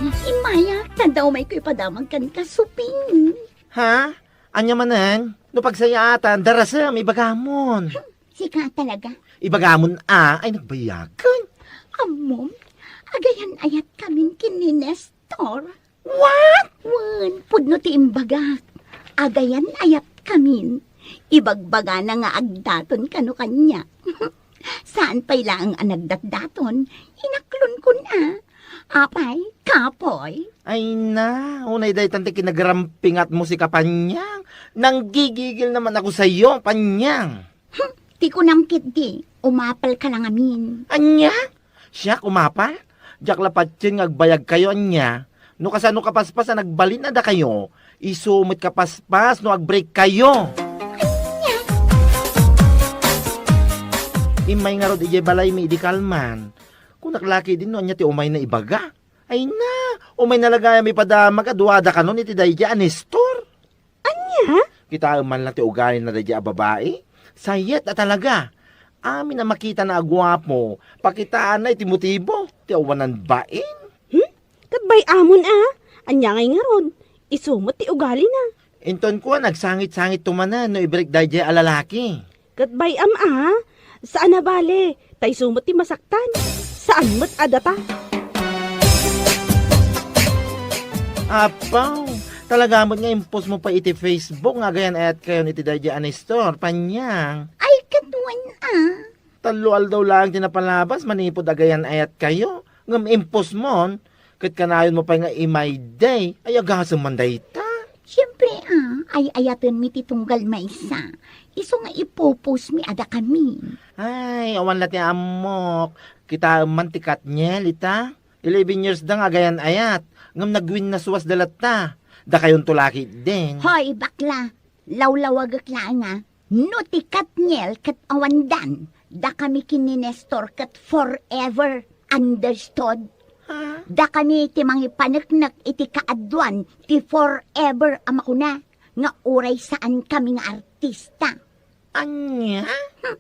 Immay a, ta daw umayko ipadamag kenka, Suping. Ha? Ania manen? No pagsayaatan, darasem, ibagamon. Sika talaga. Ibagamon a, ay nagbayagan. Ammom, agayan-ayatkamin ken ni Nestor. What? Wen, pudno ti imbagak. Agayan-ayatkamin. Ibagbagana nga agdaton kano kaniak. Saan pay laeng a nagdatdaton, inaklonkon a. Apay, kapoy? Ay na, unay daytan ti kinagarampingatmo, sika Panyang. Nanggigigil naman ako sayo, Panyang. Hmm, ti kunam ketdi, umapalka la ngamin. Ania? Siak umapal? Diak la patien nga agbayagkayo, ania? No kasano kapaspas a nagbalin a dakayo, isu met kapaspas no agbreakkayo. Ania? Immay ngarud idiay balaymi idi kalman. Kunak la ketdin no ania ti umayna ibaga. Ay na, Umayna la gayam ipadama kaduada kanon iti daydi a Nestor. Ania? Kitaem man la ti ugalina daydi a babai. Sayat a talaga. Amin a makitana a guapo, pakitaanna iti motibo ti awanan bain. Hmm? Ket bay-amon a. Ania ngay ngarud? Isu met ti ugalina. Inton kua, nagsangit-sangit to manen no ibreak daydi a lalaki. Ket bay-am a, saan a bale, ta isu met ti masaktan. Saan met a data. Apaw, talaga met nga impostmo pay iti Facebook nga agayan-ayatkayon iti daydi a Nestor, Panyang. Ay, ket wen a. Tallo aldaw laeng ti napalabas manipud agayan-ayatkayo, ngem impostmon, ket kanayonmo pay nga imayday. Ay, agasem man dayta. Siempre a, ay-ayatenmi ti tunggal maysa. Isu nga ipopostmi a dakami. Ay, awan la ti ammok. Kitaem man ti Katniel ita. Eleven years da nga agayan-ayat, ngem nagwinnaswasda latta. Dakayonto la ketdin. Hoy, bakla! Lawlawagek laeng a, no ti Katniel ket awandan, dakami ken ni Nestor ket forever, understood? Ha? Dakami ti mangipaneknek iti kaaduan ti forever a makuna nga uray saan kami nga artista. Ania? Hmm.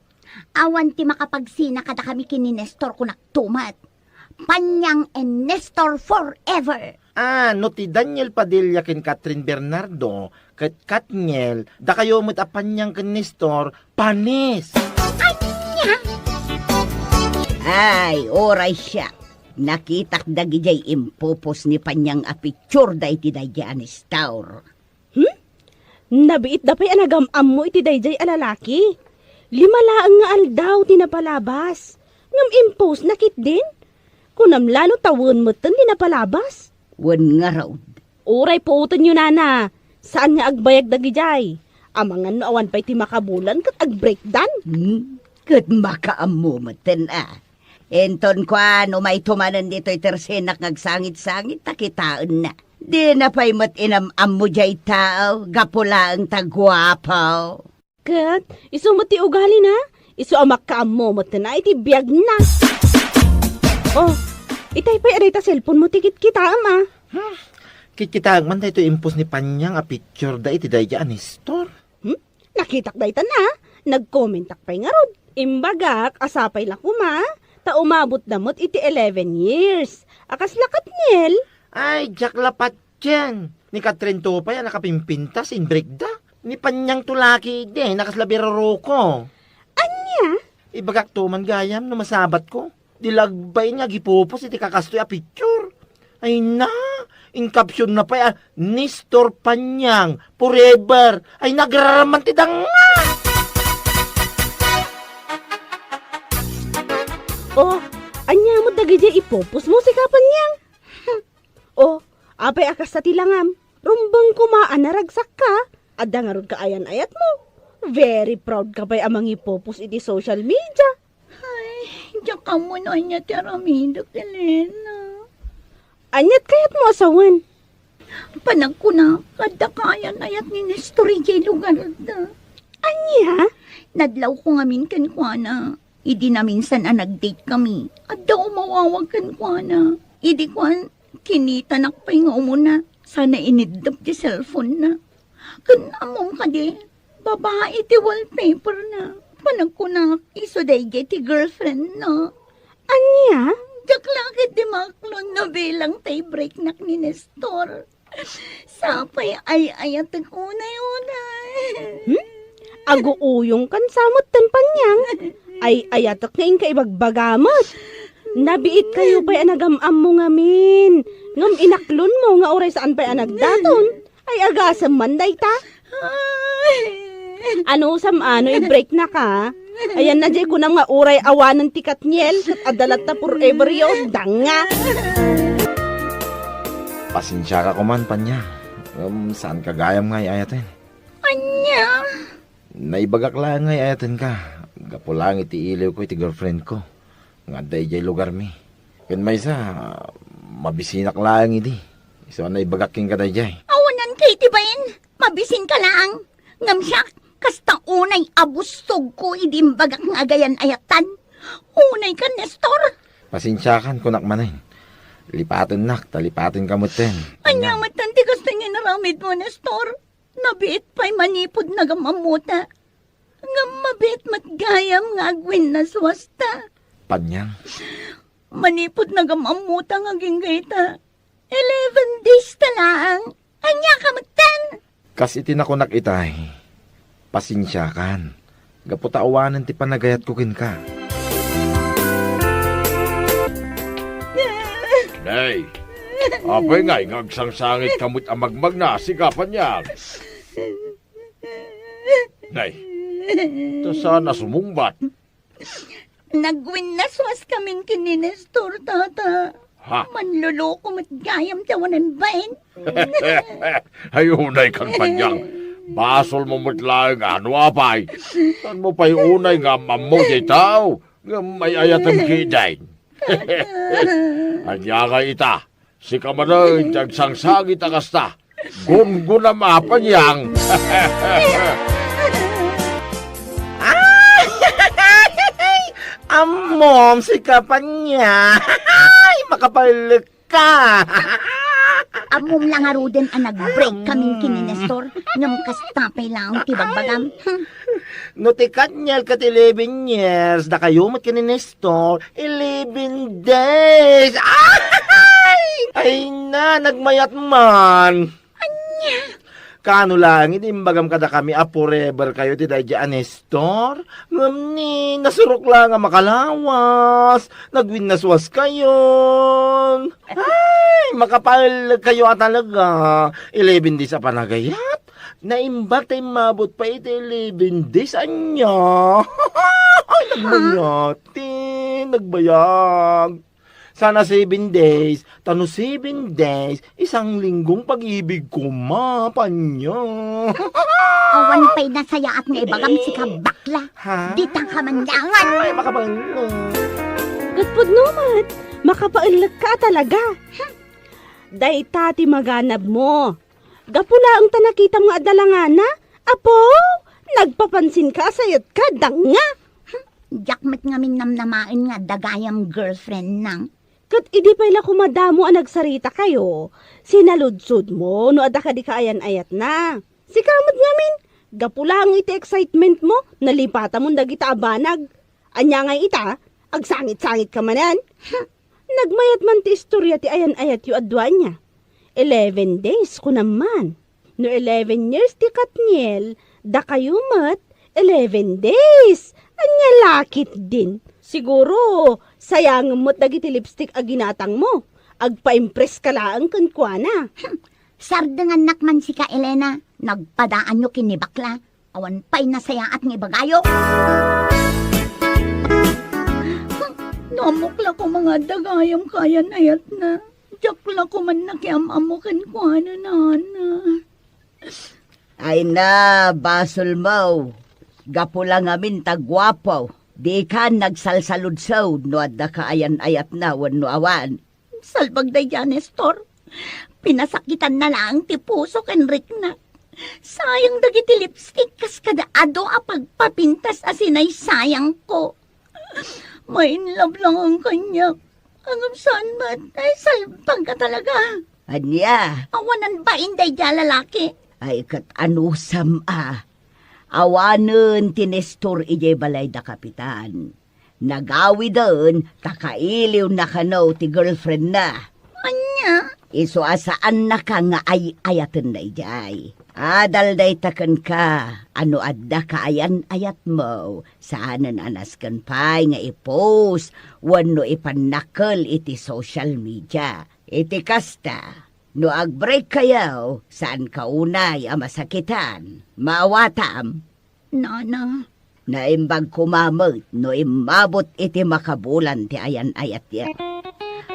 Awan ti makapagsina kadakami ken ni Nestor, kunak tumet. Panyang and Nestor forever! Ah, no ti Daniel Padilla ken Catherine Bernardo ket Katniel, dakayo met a Panyang ken Nestor, panis! Ania? Ay, uray siak. Nakitak dagidiay impupos ni Panyang a picture da iti daydi a Nestor. Hmm? Nabiitda pay a nagam-ammo iti daydiay a lalaki. Lima laeng nga aldaw ti napalabas. Ngem impostna ketdin? Kunam la no ta wen metten ti napalabas? Wen ngarud. Uray puotenyo, nana. Saan nga agbayag dagidiay. Amangan no awan pay ti makabulan ket agbreakdan. Hmm? Ket makaammo metten a. Inton kuan, umayto manen ditoy tersenak nga agsangit-sangit ta kitaenna. Dina pay met inam-ammo diay tao, gapu laeng ta guapo. Ket isu met ti ugalina, isu a makaammo met na iti biagna. Oh, itay pay a dayta cellphone mo ti kitkitaem a. Hmm, kitkitaek man daytoy impos ni Panyang a picture da iti daydi a Nestor. Hmm? Nakitak daytan a, nagkomentak pay ngarud. Imbagak a sapay la koma, ta umabot da met iti eleven years. A kasla Katniel? Ay, diak la patien. Ni Katrin to pay a nakapimpintas, inbreakda. Ni Panyang to la ketdi, nakasla biraroko. Ania? Ibagak to man gayam no masabatko. Di la agbain nga agipupos iti kakastoy a picture. Ay na, in caption na pay a, "Nestor Panyang, forever." Ay, nagraraman ti danga! Oh, ania met dagidiay ipupos mo, sika Panyang? Oh, apay a kasta ti langam? Rumbeng koma a naragsakka. Adda ngarud kaayan-ayatmo. Very proud ka pay a mangipupos iti social media. Ay, diak ammo no ania ti aramidek, Elena. Aniat kayatmo a sawen? Panagkunak, adda kaayan-ayat ni Nestor idiay lugarda. Ania? Nadlawko ngamin kenkuana. Idi naminsan a nag-date kami, adda umawawag kenkuana. Idi kuan, kinitanak pay nga umuna, sana iniddep ti cellphone-na. Ken ammom kadi, babai ti wallpaper-na. Panagkunak, isu daydiay ti girlfriend-na. Ania? Diak la ketdi maaklon no bilang ta ibreaknak ni Nestor. Sapay ay-ayatek unay-unay. Hmm? Aguuyongkan sa metten, Panyang. Ay-ayatek nga inka ibagbaga met. Nabiit kayo pay a nagam-ammo ngamin. Ngem inaklonmo nga uray saan pay a nagdaton. Ay, agasem man dayta. Ay. Anusam a no ibreaknaka? Ayanna diay kunam nga uray awanen ti Katniel, ket adda latta forever yo, danga. Pasensiaka koman, Panyang. Ngem saanka gayam nga ay-ayaten. Ania? Naibagak laeng nga ay-ayatenka. Gapu laeng iti iliwko iti girlfriendko nga adda idiay lugarmi. Ken maysa, mabisinak laeng idi. Isu a naibagak kenka daydiay. Awanan kay iti bain, mabisinka laeng. Ngem siak, kasta unay a bustogko idi imbagak nga agayan-ayatan. Unayka, Nestor. Pasensiakan, kunak manen. Lipatennak, ta lipatenka metten. Ania metten ti kasta nga inaramidmo, Nestor? Nabiit pay manipud nagam-ammota. Ngem mabiit met gayam nga agwinnaswasta. Panyang. Manipud nagam-ammota nga agingga ita, eleven days ta laeng. Ania ka metten? Kas iti nakunak itay, pasensiakan, gapu ta awanen ti panagayatko kenka. Nay, apay ngay nga agsangsangitka met a magmagna, sika Panyang? Nay, ta saan a sumungbat? Nagwinnaswaskamin ken ni Nestor, tata. Ha? Manloloko met gayam ti awanan bain. Ay, unay kan Panyang. Basolmo met laeng a no apay. Saanmo pay unay nga am-ammo diay tao nga ay-ayatem ketdin. Ania ngay ita? Sika manen ti agsangsangit a kasta. Gumgunam a, Panyang. Ay! Ammom, sika Panyang. Ay, makapaellek ka. Ammom la ngaruden a nag-break kamin ken ni Nestor, ngem kasta pay laeng ti bagbagam. Hmm. No ti Katniel ket eleven years, dakayo met ken ni Nestor, eleven days. Ay! Ay na, nagmayat man. Ania? Kaano laeng iti imbagam kadakami a forever kayo ti daydi a Nestor? Ngem ni, nasurok laeng a makalawas. Nagwinnaswas kayon. Ay, makapaellek kayo a talaga. Eleven days a panagayat. Naimbag ta immabot pay iti eleven days, ania? Ay, nagbayag, ti, nagbayag. Saan a seven days, ta no seven days, isang linggong pag-ibig koma, Panyang. Awan pay nasayaat nga ibagam, sika bakla. Ha? Dita ka mandangan. Ay, makapaellek. Ket pudno met, makapaellek ka a talaga. Dayta ti maganabmo. Gapu laeng ta nakitam nga adda langana, apo, nagpapansinka a sayatka, danga. Diak met ngamin namnamaen nga adda gayam girlfriend nang. Ket idi pay la koma damo a nagsarita kayo, sinaludsodmo no adda kadi kaayan-ayatna. Sika met ngamin, gapu laeng iti excitement mo, nalipatamon dagita a banag. Ania ngay ita, agsangit-sangit ka manen? Nagmayat man ti istorya ti ayan-ayatyo a dua ania. Eleven days, kunam man. No eleven years ti Katniel, dakayo met, eleven days. Ania la ketdin? Siguro, sayangem met dagiti lipstick a ginatangmo. Agpa-impress ka laeng kenkuana. Hmm, sardengannak man sika, Elena. Nagpadaanyo ken ni bakla. Awan pay nasayaat nga ibagayo. Hmm, no ammok la koma nga adda gayam kaayan-ayatna. Diak la koma nakiam-ammo kenkuana, nana. Ay na, basolmo. Gapu la ngamin ta guapo. Dika nagsalsaludsod no adda kaayan-ayatna wenno awan. Salbag daydiay a Nestor. Pinasakitanna laeng ti puso ken riknak. Sayang dagiti lipstick kas kada adu a pagpapintas a sinaysayangko. Ma-in love laeng kaniak. Ngem saan met, ay, salbag ka talaga. Ania? Awanan bain daydiay a lalaki. Ay, ket anusam a. Awanen ti Nestor idiay balay da Kapitan. Nagawiden ta kailiwna kano ti girlfriendna. Ania? Isu a saannaka nga ay-ayatenna idiay. Adal dayta kenka a no adda kaayan-ayatmo, saanen a nasken pay nga i-post wenno ipannakkel iti social media. Iti kasta, no ag-break kayo, saanka unay a masakitan. Maawatam? Nana. Naimbag koma met no immabot iti makabulan ti ayan-ayatyo.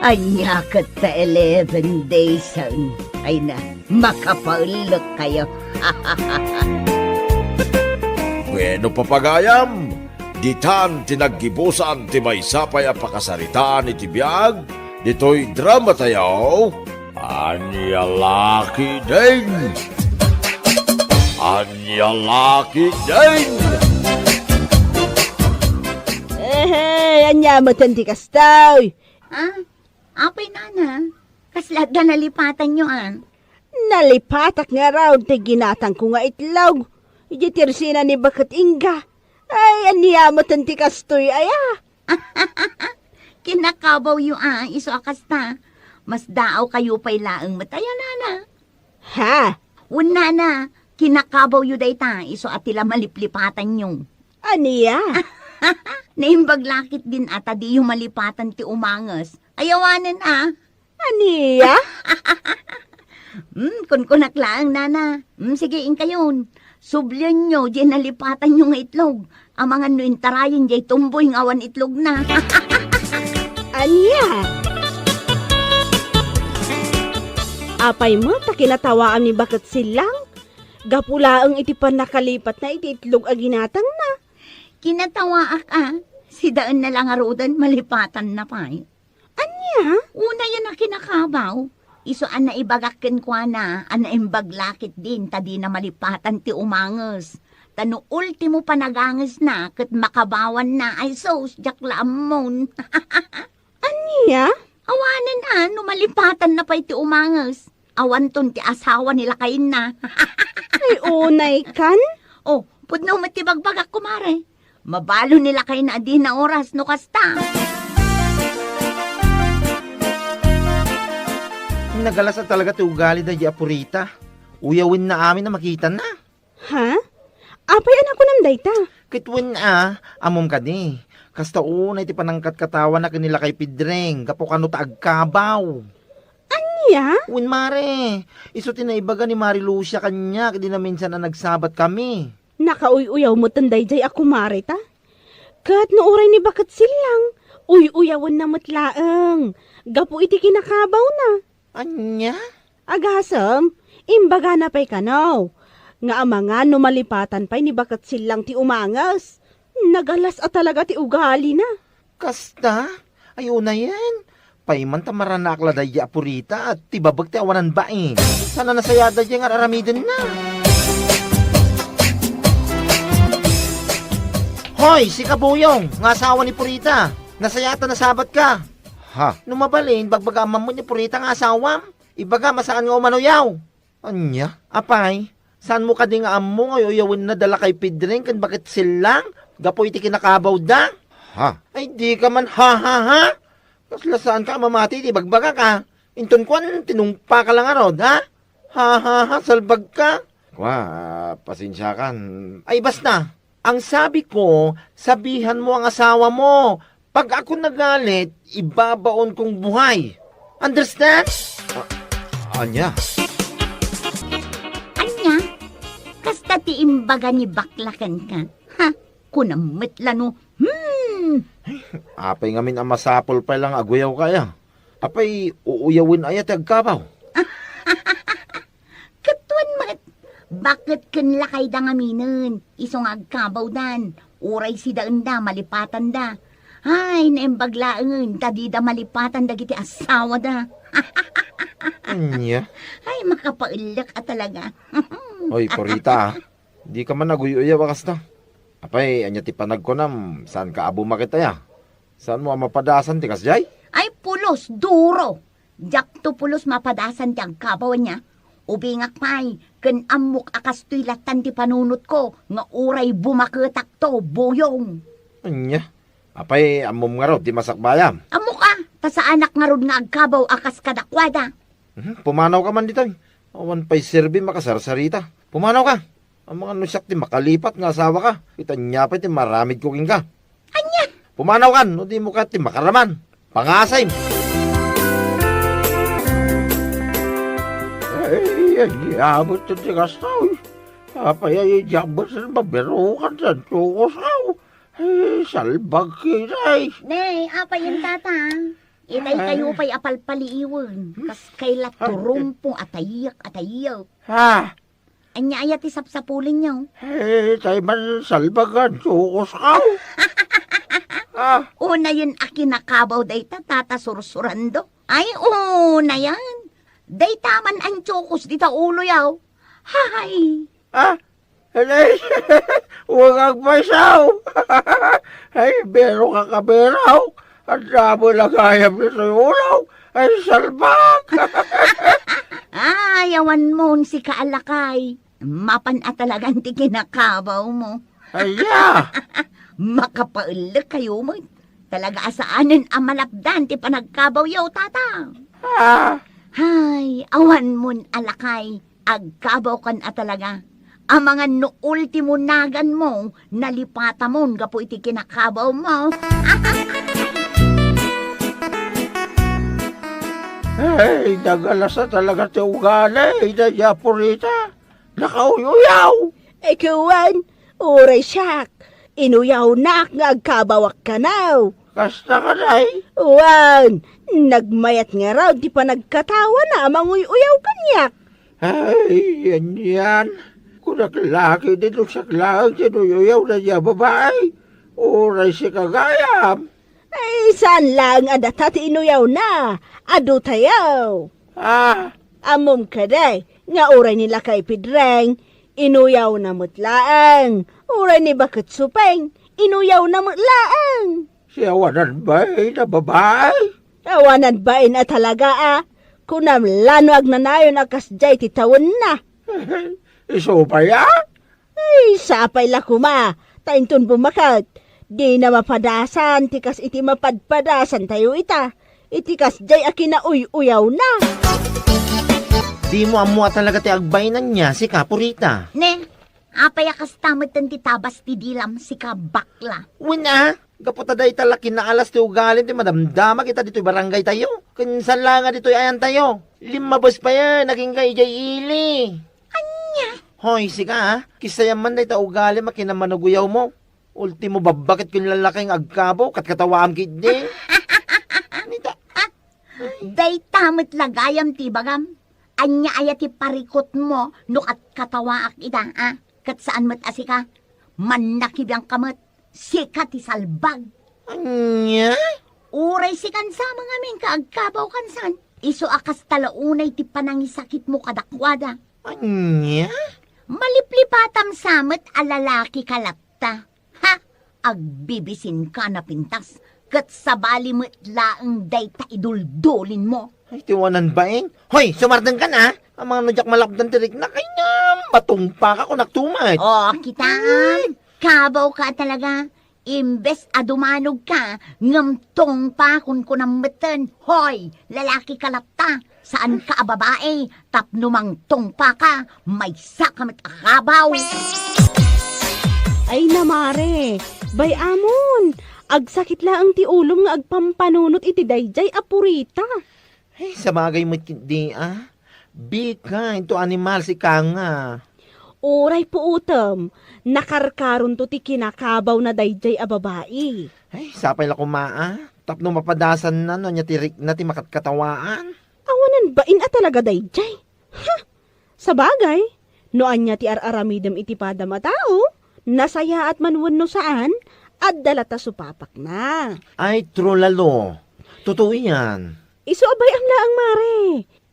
Ania ket ta eleven daysen? Ay na, makapaellek kayo. Bueno, papagayam, ditan ti naggibusan ti maysa pay a pakasaritaan iti biag ditoy drama tayo. Ania la ketdin? Ania la ketdin? Ehey, ania met ti kasta? Ha? Apay, nana, kasla adda nalipatanyo, a? Nalipatak ngarud ti ginatangko nga itlog. Idiay tersina ni baket Inga. Ay, ania metten ti kastoy, aya? Kinakabawyo, a, isu a kasta. Masdaawkayo pay laeng met aya, nana. Ha? Wen, nana, kinakabawyo dayta, isu a ti la maliplipatanyo. Ania? Naimbag la ketdin a ta diyo malipatan ti umanges. Ay awanen, a. Ania? Hmm, kunkunak laeng, nana. Hmm, sige, inkayon. Sublienyo diay nalipatanyo nga itlog. Amangan no intarayen diay tumboy nga awan itlogna. Ania? Apay met ta kinatawaam ni baket Sillang? Gapu laeng iti pannakalipatna iti itlog a ginatangna. Kinatawaak, a. Sidaenna la ngaruden, malipatanna pay. Ania? Unayen a kinakabaw. Isu a naibagak kenkuana a naimbag la ketdin ta dina malipatan ti umanges. Ta no ultimo panagangesna ket makabawanna, ay sus, diak la ammon. Ania? Awanen, a, no malipatanna pay ti umanges. Awanton ti asawa ni lakayenna. Ay, unaykan? O, pudno met ti bagbagak, kumare. Mabalo ni lakayna a dina oras no kasta. Nagalas a talaga ti ugali daydi a Purita. Uyawenna amin a makitanna. Ha? Apay a nakunam dayta? Ket wen a, ammom kadi, kasta unay ti panangkatkatawana ken ni lakay Pedreng gapu kano ta agkabaw. Ania? Wen, mare, isu ti naibaga ni Mari Lucia kaniak idi naminsan a nagsabatkami. Nakauy-uyaw metten daydiay a kumareta. Ket no uray ni baket Sillang, uy-uyawenna met laeng gapu iti kinakabawna. Ania? Agasem, imbagana pay kano nga amangan no malipatan pay ni baket Sillang ti umanges. Nagalas a talaga ti ugalina. Kasta? Ay, unayen. Pay man ta maranaak la daydi a Purita, ti babek ti awanan bain. Saan a nasayaat daydi nga ar-aramidenna. Hoy, sika Buyong, nga asawa ni Purita. Nasayaat a nasabatka. Ha? No mabalin, bagbagaam man met ni Purita nga asawam. Ibagam a saan nga umauyaw. Ania? Apay, saanmo kadi nga ammo nga uyawenna da lakay Pedreng ken baket Sillang gapu iti kinakabawda? Ha? Ay, dika man ha, ha, ha? Kasla saanka a mamati iti bagbagak, a? Inton kuan, tinungpaka la ngarud, ha? Ha, ha, ha, salbagka. Kua, pasensiakan. Ay, basta. Ang sabi ko, sabihan mo ang asawa mo. Pag ako nagalit, ibabaon kong buhay. Understand? A-, ania? Ania? Kasta ti imbaga ni bakla kenka? Ha? Kunam met la no, hmm! Apay ngamin a masapul pay la nga aguyawka aya? Apay, uuyawen aya ti agkabaw? Ket wen met, baket ken lakayda ngaminen, isu nga agkabawdan, uray sidaenda, malipatanda. Ay, naimbag laengen ta dida malipatan dagiti asawada. Ania? Ay, makapaellek a talaga. Oy, Purita, a. Dika man aguy-uyaw a kasta. Apay, ania ti panagkunam, saanka a bumaket aya? Saanmo a mapadasan ti kasdiay? Ay, pulos, duro! Diakto pulos mapadasan ti agkabaw ania. Ubingak pay, ken ammok a kastoy lattan ti panunotko nga uray bumaketakto, Buyong. Ania? Apay, ammom ngarud ti masakbayam? Ammok a, ta saanak ngarud nga agkabaw a kas kadakuada. Mhm, pumanawka man ditoy. Awan pay serbi makasarsarita. Pumanawka. Amangan no siak ti makalipat nga asawaka, ket ania pay ti maaramidko kenka? Ania? Pumanawkan, no dimo kayat ti makaraman. Pangasim! Ay, ania met ti kasta, uy. Apay a diak met mabirukan ti antiokos, aw. Ay, salbag ketdi. Nay, apay yen, tata? Itaykayo pay a palpaliiwen. Kas kayla turumpo a tayek, a tayek. Ha? Ania aya ti sapsapulenyo? Eh, tay man salbag nga antiokos, aw. Ah. Unayen a kinakabaw dayta, tata Sursurando. Ay, unayen. Dayta man antiokos dita uloyo. Hay! Ah, ay, wen agpayso. Ay, bero ka, kabero. Adda met la gayam ditoy ulo. Ay, salbag! Ay, awan mon sika a lakay. Mapan a talagan ti kinakabawmo. Aya! Makapaellek kayo met. Talaga a saanen a malapdan ti panagkabawyo, Tatang. Ah! Hay, awan mon a lakay. Agkabawkan a talaga. Amangan no ultimo naganmo, nalipatamon gapu iti kinakabawmo. Ay, nagalasa talaga ti ugali, daydiay a Purita. Nakauy-uyaw. Ikaw, wen, uray siak, inuyawnak nga agkabawak kano. Kasta kadi? Wen, nagmayat ngarud ti panagkatawana a manguy-uyaw kaniak. Ay, yan, yan. Kunak la ketdi no siak laeng ti inuy-uyaw daydiay a babai. Uray sika gayam. Ay, saan laeng a data ti inuyawna. Adu tayo. Ah. Ammom kadi nga uray ni Lakay Pedreng, inuyawna met laeng. Uray ni Baket Supeng, inuyawna met laeng. Siya awanan bain a babai? Awanan bain a talaga a. Kunam la no agnanayon a kasdiay ti tawenna. Isu pay a? Ay, sapay la koma, ta inton bummaket, dina mapadasan ti kas iti mapadpadasantayo ita, iti kasdiay a kinauy-uyawna. Dimo ammo a talaga ti agbainanna, sika, Purita. Ne, apay a kasta metten ti tabas ti dilam, sika, bakla? Wen a, gapu ta dayta la kinaalas ti ugalim ti madamdamag ita ditoy barangaytayo. Ken saan la nga ditoy ayantayo. Limmabes pay a, nagingga idiay ili. Ania? Hoy, sika, a. Kisayam man dayta ugalim a kinammanuguyawmo. Ultimo, babbaket ken lalaki nga agkabaw, katkatawaam ketdi. Nita. Dayta met la gayam ti ibagam. Ania aya ti parikutmo no katkatawaak ita, a? Ket saan met a sika. Mannakibiangka met. Sika ti salbag. Ania? Uray sikan sa mangamin ka agkabaw kansan. Isu a kasta la unay ti panangisakitmo kadakuada. Ania? Maliplipatam sa met a lalaki ka latta. Ha? Agbibisinka a napintas, ket sabali met laeng dayta iduldulinmo. Ay, ti wanan bain. Hoy, sumardengkan a! Amangan no diak malapdan ti riknak, ay ngem, matungpaka kunak tumet. O, kitaem. Ay! Kabawka a talaga. Imbes a dumanogka, ngem tungpa kunkunam metten. Hoy, lalaki ka latta, saanka a babai, tapno mangtungpaka, maysaka met a kabaw. Ay na, mare, bay-amon, agsakit laeng ti ulom nga agpampanunot iti daydiay a Purita. Ay, sabagay met ketdi a. Bika, into animal sika nga. Uray puotem, nakarkaronto ti kinakabawna daydiay a babai. Ay, sapay la koma a, tapno mapadasanna no ania ti rikna ti makatkatawaan. Awanan bain a talaga daydiay. Ha! Sabagay, no ania ti ar-aramidem iti padam a tao, nasayaat man wenno saan, adda latta supapakna. Ay, true, Lalo. Totoo iyan. Isu a bay-am laeng, mare.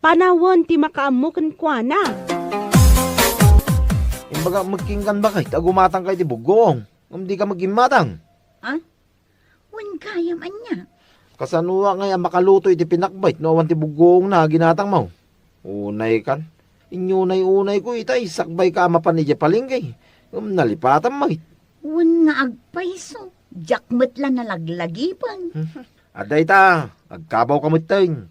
Panawen ti makaammo kenkuana. Imbagak met kenka, baket, a gumatangka iti buggoong, ngem dika met immatang. A? Wen gayam ania? Kasanoak ngay a makaluto iti pinakbet no awan ti buggoongna a ginatangmo? Unaykan. Inyunay-unayko ita, sakbayka a mapan idiay palengke. Ngem nalipatam met. Wen nga agpayso, diak met la nalaglagipen. Adda ita, agkabawka metten.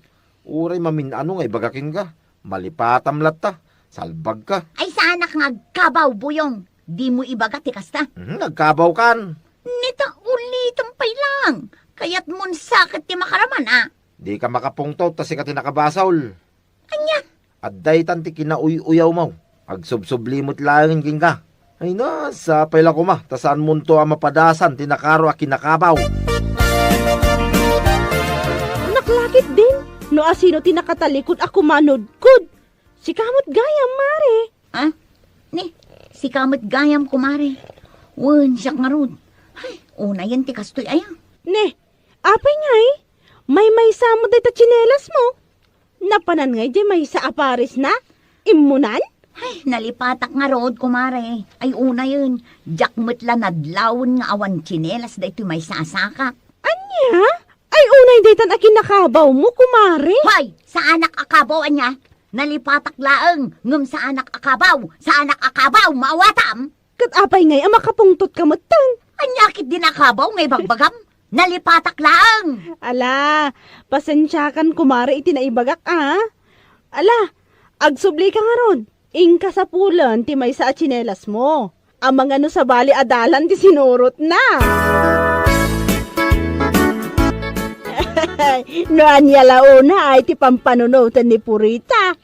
Uray mamin-ano nga ibaga kenka, malipatam latta, salbagka. Ay, saanak nga agkabaw, Buyong. Dimo ibaga ti kasta. Mhm, agkabawkan. Nita, ulitem pay lang. Kayatmon sa ket ti makaraman, a? Dika makapungtot ta sika ti nakabasol. Ania? Adda itan ti kinauy-uyawmo. Agsubsubli met laeng kenka. Ay na, sapay la koma, ta saanmonto a mapadasan ti nakaro a kinakabaw. Naklakit din, no asino ti nakatalikod a kumanudkod. Sika met gayam, mare. A? Ne, sika met gayam, kumare. Wen, siak ngarud. Ay, unayen ti kastoy aya. Ne, apay ngay? Maymaysa met dayta tsinelasmo. Napanan ngay diay maysa a paresna? Immunan? Ay, nalipatak ngarud, kumare. Ay, unayen, diak met la nadlawen nga awan tsinelas daytoy maysa a sakak. Ania? Ay, Unay daytan a kinakabawmo, kumare. Hoy! Saanak a kabaw, ania? Nalipatak laeng, ngem saanak a kabaw, saanak a kabaw, maawatam? Ket apay ngay a makapungtotka metten? Ania ketdin a kabaw nga ibagbagam? Nalipatak laeng. Ala, pasensiakan, kumare, iti naibagak, a. Ala, agsublika ngarud. Inka sapulen ti maysa a tsinelasmo. Amangan no sabali a dalan ti sinurotna. No ania la unay ti pampanunoten ni Purita.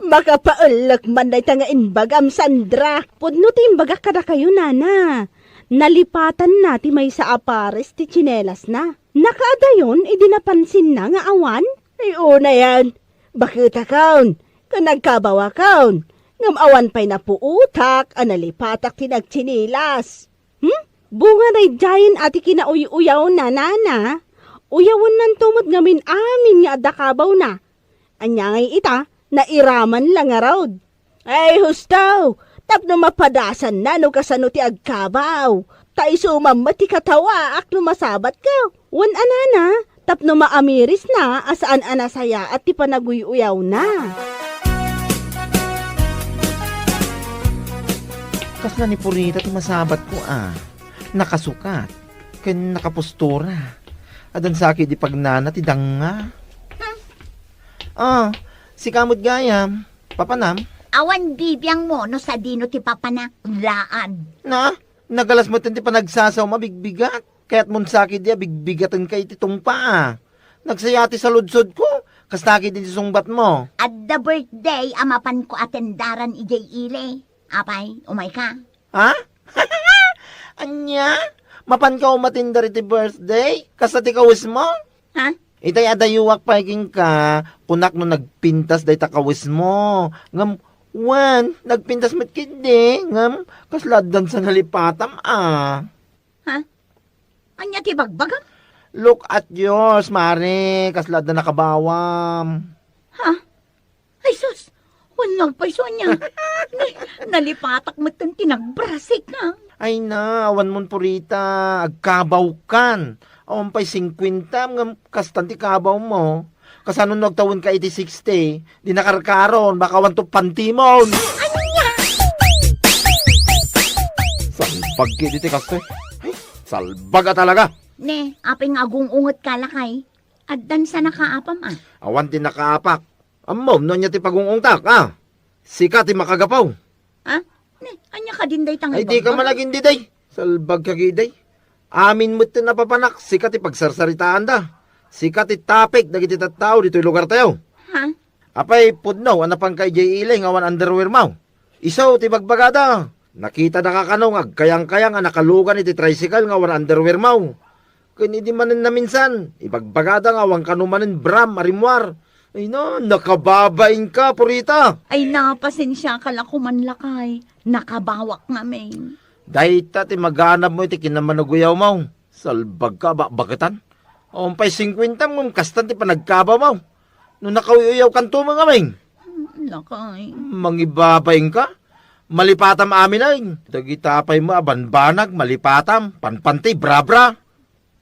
Makapaellek man dayta nga imbagam, Sandra. Pudno ti imbagak kadakayo, nana. Nalipatanna ti maysa a pares ti tsinelasna. Nakaadayon idi napansinna nga awan. Ay, unayen, baketakon, ken nagkabawakon, ngem awan pay napuotak a nalipatak ti nagtsinilas. Hmm? Bunga daydiayen a ti kinauy-uyawna, nana. Uyawennanto met ngamin amin nga adda kabawna. Ania ngay ita, nairaman la ngarud. Ay, husto! Tapno mapadasanna no kasano ti agkabaw. Ta isu man met ti katawaak no masabatko. Wen a, nana, tapno maamirisna a saan a nasayaat ti panaguy-uyawna. Kasla ni Purita ti masabatko, a. Nakasukat ken nakapostura. Addan sa ketdi pagnana ti danga. Hmm. Ah, sika met gayam, papanam? Awan bibiangmo no sadino ti papanak, laan. Na, nagalas metten ti panagsasawam a bigbigat. Kayatmon sa ketdi a bigbigatenka iti tungpa, a. Nagsaya ti saludsodko, kasta ketdi ti sungbatmo. Adda birthday a mapanko a tendaran idiay ili. Apay, umayka? Ha? Ania? Mapanka umatindar iti birthday? Kasta ti kawesmo? Ha? Itay a dayuak pay kenka, kunak no nagpintas dayta kawesmo. Ngem, wen, nagpintas met ketdi. Ngem, kasla addan sa nalipatam, a. Ha? Ania ti bagbagam? Look at yours, Mare. Kasla adda nakabawam. Ha? Ay, sus! Wen nga agpayso ania. Ni, nalipatak metten ti nagbrasik, a. Ay na, awan mon Purita, agkabawkan. Awan pay singkuenta, ngem kastan ti kabawmo. Kasano no agtawenka iti sixty, di nakarkaron, baka awanto pantimon. Ania? Salbag ketdi ti kastoy. Ay, salbag a talaga. Ne, apay nga agung-ungetka, lakay? Addan sa nakaapam, a. Awan ti nakaapak. Ammom no ania ti pagung-ungtak, a? Sika ti makagapu. Ha? Ne, ania kadin dayta nga ibagbagam? Ay, dika man agin diday. Salbagka ketdi. Amin metten a papanak, sika ti pagsarsaritaanda. Sika ti topic dagiti tattao ditoy lugartayo. Ha? Apay, pudno a napanka idiay ili nga awan underwearmo? Isu ti bagbagada. Nakitada ka kano nga agkayangkayang a nakalugan iti tricycle nga awan underwearmo. Ken idi manen naminsan, ibagbagada nga awan kano manen bra a rimmuar. Ay na, nakababainka, Purita. Ay na, pasensiaka la koman, lakay. Nakabawak ngamin. Dayta ti maganabmo iti kinammanaguyawmo. Salbagka, bakbaketan. Awan pay singkuentam ngem kastan ti panagkabawmo. No nakauy-uyawkanto met ngamin. Hmm, lakay. Mangibabainka? Malipatam amin ay. Dagita pay met a banbanag, malipatam. Panpanti, brabra.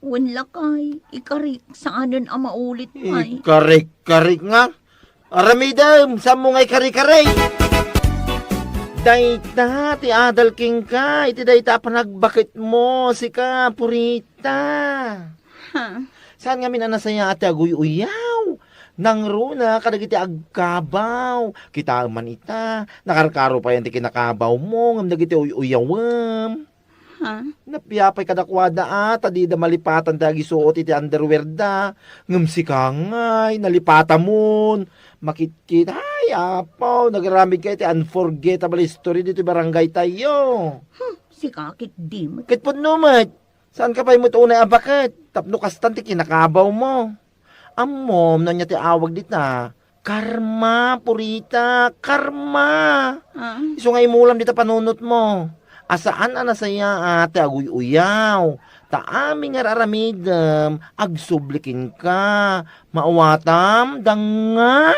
Wen lakay, ikarik, saanen a maulit pay. Ikarik-karik nga. Aramidem, saanmo nga ikarik-karik? Dayta ti adal kenka, iti dayta a panagbaketmo, sika, Purita. Ha? Saan ngamin a nasayaat ti aguy-uyaw? Nangruna kadagiti agkabaw. Kitaem man ita, nakarkaro payen ti kinakabawmo, ngem dagiti uy-uyawem. Ha? Napia pay kadakuada a, ta dida malipatan ti agisuot iti underwear da. Ngem sika ngay, nalipatamon. Makitkit, ay, apo, nagaramid ka iti unforgettable history ditoy barangay tayo. Hmm, sika ketdi met. Ket pudno met, saanka pay met unay a baket, tapno kastan ti kinakabawmo. Ammom no ania ti awag dita? Karma, Purita, karma. Ah. Isu nga imulam dita panunotmo. A saan a nasayaat ti aguy-uyaw. Ta amin nga ar-aramidem, agsubli kenka. Maawatam, danga?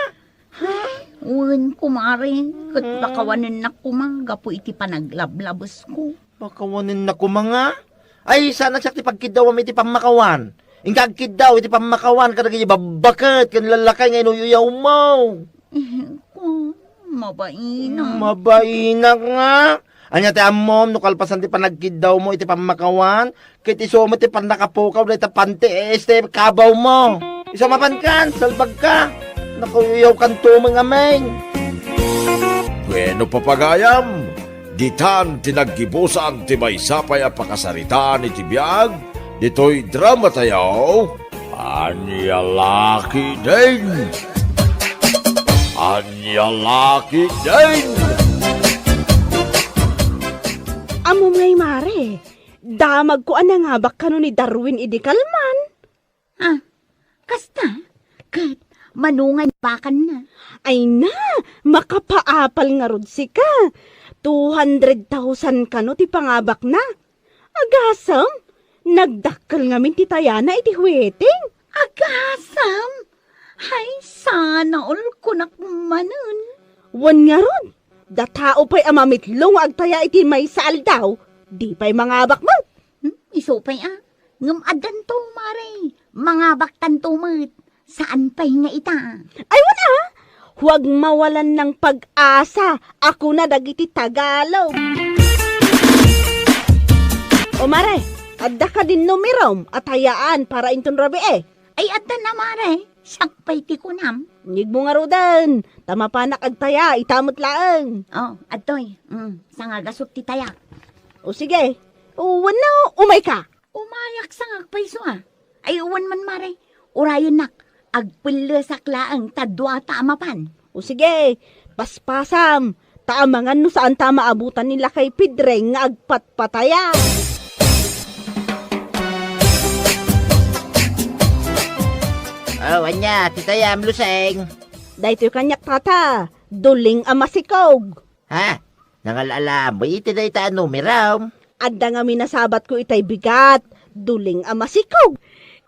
Wen, kumare, ket Mm. pakawanennak koma gapu iti panaglablabesko. Pakawanennak koma nga? Ay, saan a siak ti pagkiddawam iti pammakawan. Inka agkiddaw iti pammakawan kadagiti babbaket ken lallakay nga inuyuyawmo. Eh, ko, mabainak. Mabainak nga. Ania ti ammom no kalpasan ti panagkiddawmo iti pammakawan, ket isu met ti pannakapukaw dayta panti, eh, este kabawmo. Isu mapankan, salbagka. Nakuyuyawkanto met ngamin. Bueno, papagayam, ditan ti naggibusan ti maysa pay a pakasaritaan iti biag ditoy drama tayo. Ania la ketdin? Ania la ketdin? Ammom ngay, Mare, damagko a nangabak kano ni Darwin idi kalman. Ah, kasta? Ket mano nga inbakanna? Ay na, makapaapal ngarud sika. Two hundred thousand kano ti pangabakna. Agasem, nagdakkel ngamin ti tayana iti huweteng. Agasem? Ay, sana all kunak manen. Wen ngarud, da tao pay a mamitlo nga agtaya iti maysa aldaw, di pay mangabak met. Hmm, isu pay a. Ngem addanto, Mare. Mangabaktanto met. Saan pay nga ita? Ay, wen a! Huwag mawalan ng pag-asa, a kuna dagiti Tagalog. O, Mare, adda kadin numerom a tayaan para inton rabii? Ay, adda na, Mare. Siak pay ti kunam. Inyegmo ngaruden, ta mapanak agtaya, ita met laeng. Oh, adtoy. Mm, sangagasut ti tayak. O, sige. O, wenno, umayka. Umayak sangak pay isu a. Ay, wen man, Mare. Urayennak, agpellesak laeng ta dua ta a mapan. O sige, paspasam. Ta amangan no saanta a maabutan ni Lakay Pedring nga agpatpataya. Oh, ania, ti tayam, Luseng? Daytoy kaniak, tata. Duling a masikog. Ha? Nangal-alam, iti dayta a numerom? Adda ngamin a sabatko itay bigat, duling a masikog.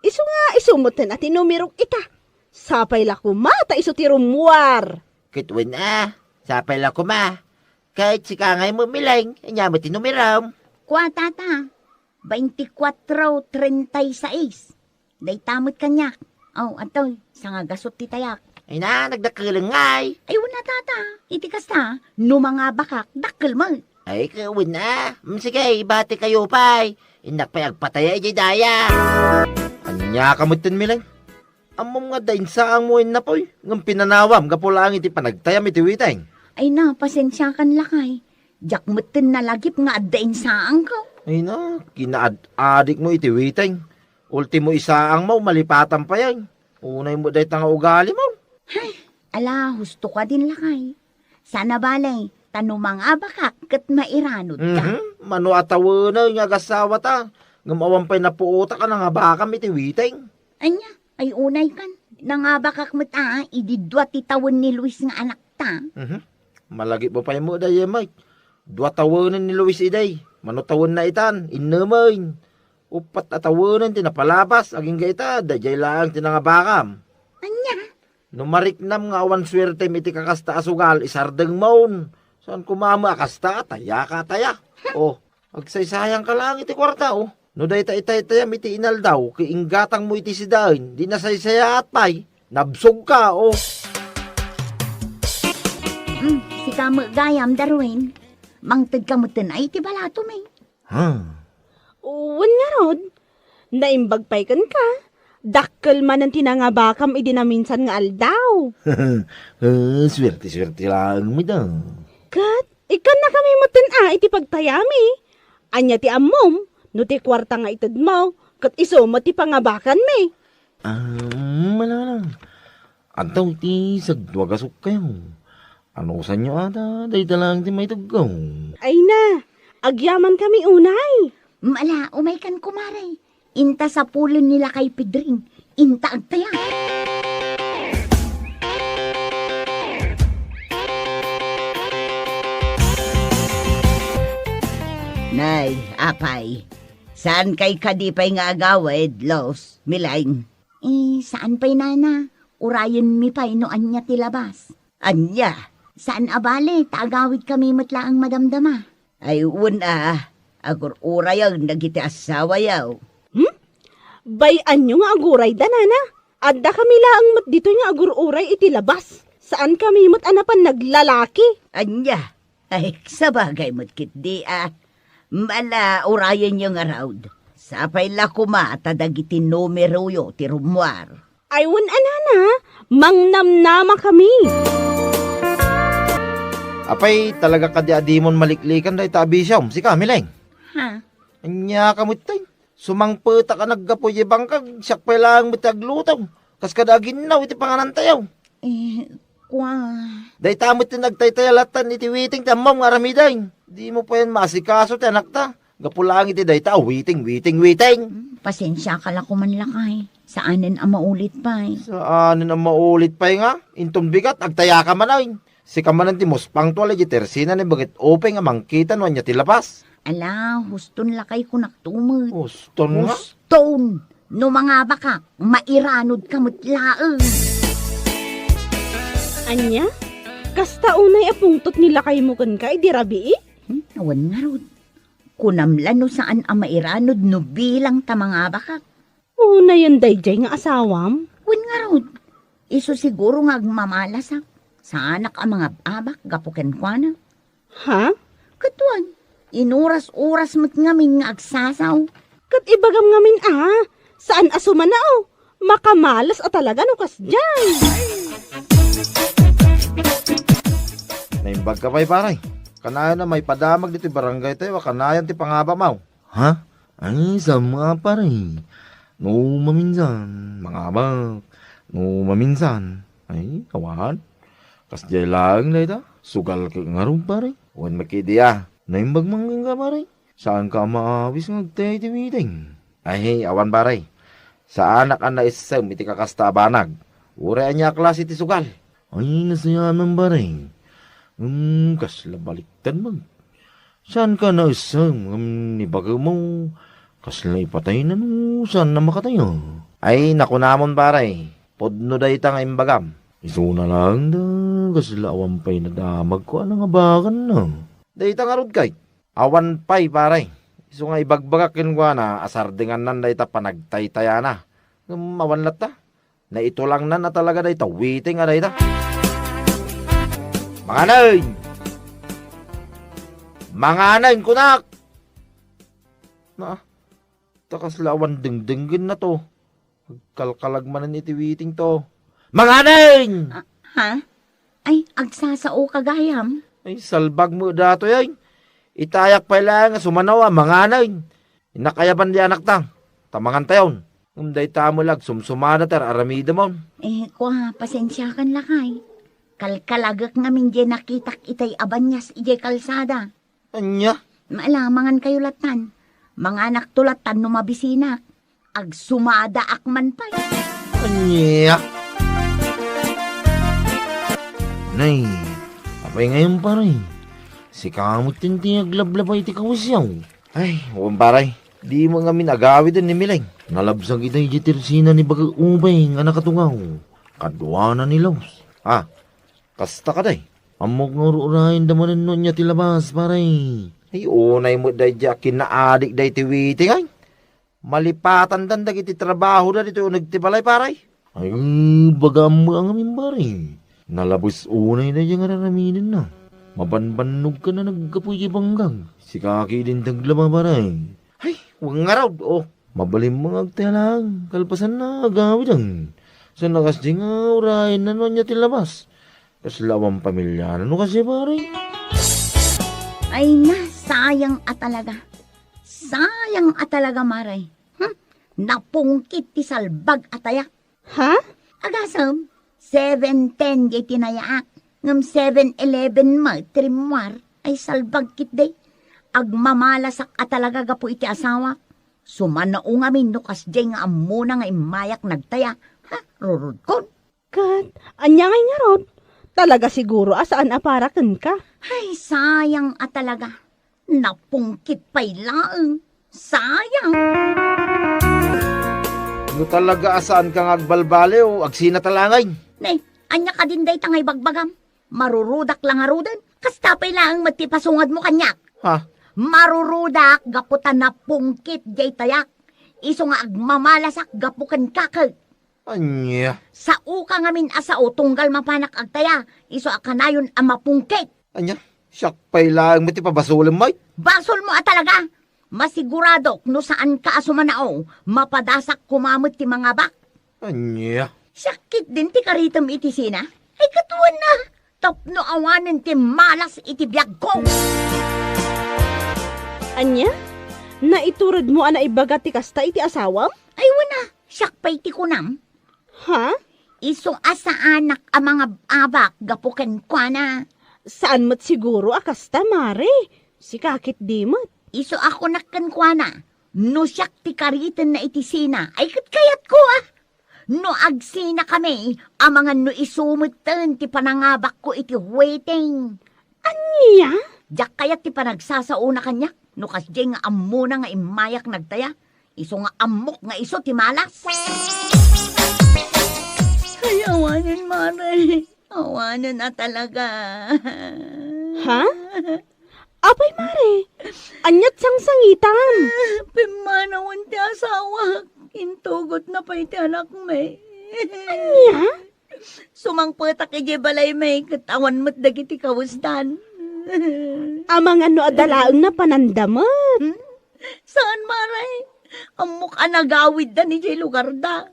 Isu nga, isu metten a ti numerok ita. Sapay la koma ta isu ti rummuar. Ket wen a, sapay la koma. Ket sika ngay met, Mileng, ania met ti numerom? Kua, tata, veinticuatro treinta y seis. Dayta met kaniak. Oh, adtoy, sangagasut ti tayak. Ay na, nagdakkel ngay. Ay, wen a, tata. Iti kasta, no mangabakak, dakkel met. Ay, ket wen a. Mm, sige, ibati kayo pay. Innak pay agpataya idiay daya. Ania ka metten, Mileng? Ammom nga adda insaangmo, Napoy, ngem pinanawam gapu laeng iti panagtayam iti witeng. Ay na, pasensiakan, lakay. Diak metten nalagip nga adda insaangko. Ay na, kinaad-adikmo iti witeng. Ultimo isaangmo, malipatan pay ay. Unay met dayta nga ugalimo. Hay, ala, husto ka din, lakay. Sana bale, ta no mangabakak ket mairanodka. Mhm. Mano a tawenen nga agasawata, ngem awan pay napuotak a nangabakam iti witeng. Ania, ay unay kan. Nangabakak met a, idi dua ti tawen ni Luis nga anakta. Mhm. Malagipmo pay met dayta, Mike. Dua tawenen ni Luis idi. Mano tawenna itan, innemen. Uppat a tawenen ti napalabas, agingga ita, daydiay laeng ti nangabakam. Ania? No mariknam nga awan suertem iti kakasta a sugal, isardengmon. Saan koma met a kasta, taya ka, taya. Oh, agsaysayangka laeng iti kuarta, oh. No dayta itaytayam iti inaldaw, ket inggatangmo iti sidaen, di nasaysayaat pay. Nabsogka, oh. Hmm, sika met gayam, Darwin. Mangtedka metten ay iti balatom, eh. Ha? Wen ngarud, naimbag pay kenka. Dakkel manen ti nangabakam idi naminsan nga aldaw. Ah, suerte-suerte laeng met a. Ket, ikkannakami metten a iti pagtayami. Ania ti ammom, no ti kuarta nga itedmo, ket isu met ti pangabakanmi. Ah, mala, mala. Adda iti sagdua gasukkayo. Anusanyo ata, dayta laeng ti maitedko. Ay na, agyamankami unay. Mala, umaykan, kumare. Inta sapulen ni Lakay Pedring. Inta agtaya. Nay, apay, saan kay kadi pay nga agawid, Los, Milaing? Eh, saan pay, nana? Urayenmi pay no ania ti labas. Ania? Saan a bale, ta agawidkami met laeng madamdama. Ay, wen a, agur-urayen dagiti assawayo. Hmm? Bay-anyo nga agurayda, nana. Adda kami laeng met ditoy nga agur-uray iti labas. Saan kami met a napan naglalaki. Ania? Ay, sabagay met ketdi a. Mala, urayenyo ngarud. Sapay la koma ta dagiti numeroyo ti rummuar. Ay, wen a, nana, mangnamnama kami. Apay, talaga kadi a dimon maliklikan dayta a bisiom, sika, Mileng? Ha? Ania ka met tay? Sumangpetak a naggapu iti bangkag, siak pay laeng met ti agluto. Kas kada aginnaw iti panganantayo. Eh, kua. Dayta met ti nagtaytaya lattan iti witing ti ammom nga aramiden. Dimo payen maasikaso ti anakta. Gapu laeng iti dayta a witing, witing, witing. Hmm, pasensiaka la koman, lakay. Saanen a maulit pay. Saanen a maulit pay nga? Inton bigat, agtayaka manen. Sika manen ti muspangto a lay iti tersina ni Bagit Upay nga mangkita no ania ti labas. Ala, huston lakay kunakto met. Huston nga? Huston! No mangabakak, mairanodka met laeng. Ania? Kasta unay a pungtot ni lakaymo kenka idi rabii? Hmm, awan ngarud. Kunam la no saan a mairanod no bilang ta mangabakak. Unayen daydiay nga asawam? Wen ngarud, isu siguro nga agmamalasak. Saanak a mangab-abak gapu kenkuana. Ha? Ket wen, inuras-uras met ngamin nga agsasaw. Ket ibagam ngamin a, saan a sumanao. Makamalas a talaga no kasdiay. Naimbag ka pay, pare. Kanayon a maipadamag ditoy barangay tayo a kanayon ti pangabamaw. Ha? Ay, sama, pare. No maminsan, mangabak. No maminsan, ay, awan. Kasdiay laeng dayta. Sugal ket ngarud, pare. Wen met ketdi a. Naimbag man kenka, pare. Saanka a maawis nga agtay ti witing? Ay, awan, pare. Saanak a naissem iti kakasta a banag. Uray ania a klase ti sugal. Ay, nasayaat man, pare. Hmm, kasla baliktad man. Saanka naissem ngem ni bagemo, kasla ipatayna no saan a makataya? Ay, nakunamon, pare, pudno dayta nga imbagam. Isuna laeng da, kasla awan pay nadamagko a nangabakanna. Dayta ngarud kay, awan pay, pare. Isu nga ibagbagak kenkuana a sardengannan dayta panagtaytayana. Ngem awan latta. Naitulangnan a talaga dayta witing a dayta. Manganeng! Manganeng, kunak! Na, ta kasla awan dengdenggenna to. Agkalkalag manen iti witing to. Manganeng! Ah, ha? Ay, agsasaoka gayam? Ay, salbag met datoy, ay. Itayak pay laeng nga sumanaw a manganeng. Innak ayaban di anakta, ta mangantayon. Ngem dayta met la agsumsumada ti ar-aramidemon. Eh, kua, pasensiakan lakay. Kalkalagek ngamin diay nakitak itay a banias idiay kalsada. Ania? Maala, mangankayo lattan. Manganakto lattan no mabisinak. Agsumadaak man pay. Ania? Nay, apay ngayon, pare? Sika met ti aglablaba iti kawesyo. Ay, wen, pare, dimo ngamin agawiden ni Mileng. Nalabsag ita idiay tersina ni Bagak Ubeng a nakatungaw. Kaduana ni Laos. Ah, kasta kadi? Ammok nga ur-urayenda manen no ania ti labas, pare. Ay, unay met daydiay a kinaadik daytoy witing, ay. Malipatandan dagiti trabahoda ditoy uneg ti balay, pare. Ay, bagam met a ngamin, pare. Nalabes unay daydiay nga ar-aramidenna. Mabanbannogkan a naggapu iti bangkag. Sika ketdin ti aglaba, pare. Ay, wen ngarud, oh. Mabalin met nga agtaya laeng, kalpasanna, agawiden. Saan a kasdiay nga urayenna no ania ti labas. Kasla awan pamiliana no kasdiay, pare. Ay na, sayang a talaga. Sayang a talaga, mare. Hmm? Napungkit ti salbag a tayak. Ha? Agasem, seven ten diay tinayaak, ngem seven eleven met ti rimmuar. Ay, salbag ketdi. Agmamalasak a talaga gapu iti asawak. Sumanao ngamin no kasdiay nga ammona nga immayak nagtaya. Ha? Rurodkon. Ket, ania ngay ngarud? Talaga siguro a saan a para kenka. Ay, sayang a talaga. Napungkit pay laeng. Sayang. No talaga a saanka nga agbalbaliw, agsina ta laeng. Ne, ania kadin dayta nga ibagbagam? Marurudak la ngaruden. Kasta pay laeng met ti pasungadmo kaniak. Ha? Marurudak gapu ta napungkit diay tayak. Isu nga agmamalasak gapu ken kaket. Ania? Saoka ngamin a sao tunggal mapanak agtaya, isu a kanayon a mapungkit. Ania? Siak pay laeng met ti pabasolem, May? Basolmo a talaga! Masiguradok no saanka a sumanao, mapadasak koma met ti mangabak. Ania? Siak ketdin ti karitem iti sina? Ay, katuan na! Tapno awanen ti malas iti biagko! Ania? Naituredmo a naibaga ti kasta iti asawam? Ay, wen a, siak pay ti kunam. Ha? Isu a saanak a mangab-abak gapu kenkuana. Saan met siguro a kasta, Mare. Sika ketdi met. Isu a kunak kenkuana, no siak ti karitenna iti sina, ay ket kayatko, a. No agsinakami, amangan no isu metten ti panangabakko iti waiting. Ania? Diak kayat ti panagsasaona kaniak, no kasdiay nga ammona nga immayak nagtaya. Isu nga ammok nga isu ti malas. Ay, awanen, Mare. Awanen a talaga. Ha? Apay, Mare? Aniat sangsangitam? Pimmanawen ti asawak. Intugotna pay ti anakmi. Ania? Sumangpetak idiay balaymi ket awan met dagiti kawesdan. Amangan no adda laeng napananda met. Hmm? Saan, Mare? Ammok a nagawiddan idiay lugarda.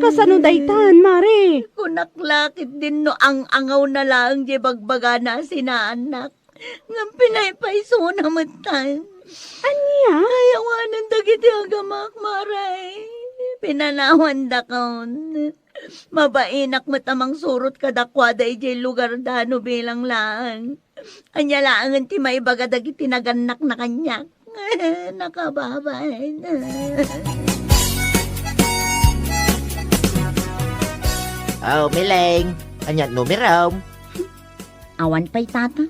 Kasano daytan, Mare? Kunak la ketdin no ang-angawna laeng diay bagbagana a sinaannak. Ngem pinaypaysona metten. Ania? Ay, awanen dagiti agamak, Mare. Pinanawandakon. Mabainak met a mangsurot kadakuada idiay lugarda no bilang laeng. Ania laengen ti maibaga dagiti nagannakna kaniak? Nakababain. Oh, Mileng, ania ti numerom? Awan pay, Tata.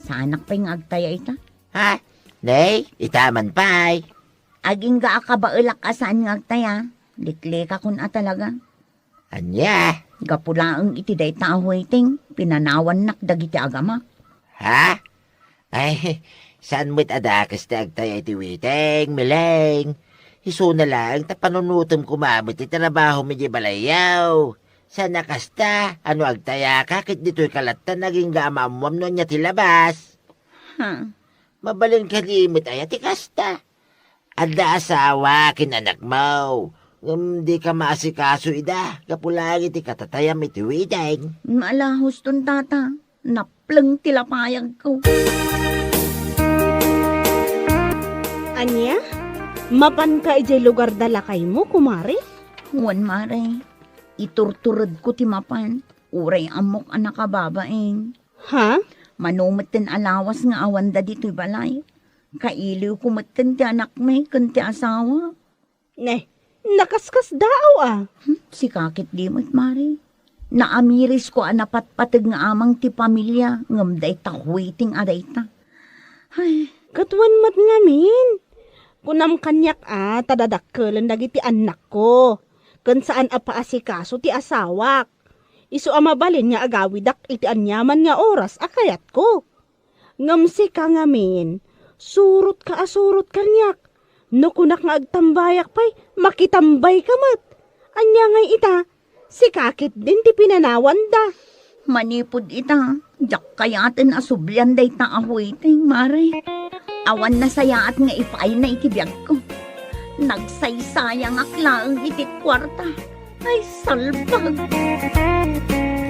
Saanak pay nga agtaya ita. Ha? Nay, ita man pay. Agingga a kabaelak a saan nga agtaya. Liklikakon a talaga. Ania? Gapu laeng iti dayta a waiting, pinanawannak dagiti agamak. Ha? Ay, saan met a dakes ti agtaya iti waiting, Mileng? Isuna laeng ta panunotem koma met ti trabahom idiay balayyo. Saan a kasta, a no agtayaka ket ditoyka latta nga agingga a maammuam no ania ti labas. Ha? Mabalin kadi met aya ti kasta? Adda asawa ken anakmo, ngem dika maasikaso ida gapu laeng iti katatayam iti waiting. Alahuston, Tata. Napleng ti lapayagko. Ania? Mapanka idiay lugarda lakaymo, kumare? Wen, Mare. Iturturedko ti mapan. Uray ammok a nakababain. Ha? Mano metten a lawas nga awanda ditoy balay. Kailiwko metten ti anakmi ken ti asawa. Ne, nakaskasdaaw a. Hmm, sika ketdi met, Mare. Naamirisko a napatpateg nga amang ti pamilia, ngem dayta waiting a dayta. Ay. Ket wen met ngamin, kunam kaniak a ta dadakkelen dagiti annakko, ken saan a paasikaso ti asawak. Isu a mabalin nga agawidak iti aniaman nga oras a kayatko. Ngem sika ngamin, surotka a surot kaniak. No kunak nga agtambayak pay, makitambayka met. Ania ngay ita, sika ketdin ti pinanawanda. Manipud ita, diak kayaten a sublian dayta a waiting, Mare. Awan nasayaat nga ipaayna iti biagko. Nagsaysayangak laeng iti kuarta. Ay, salbag!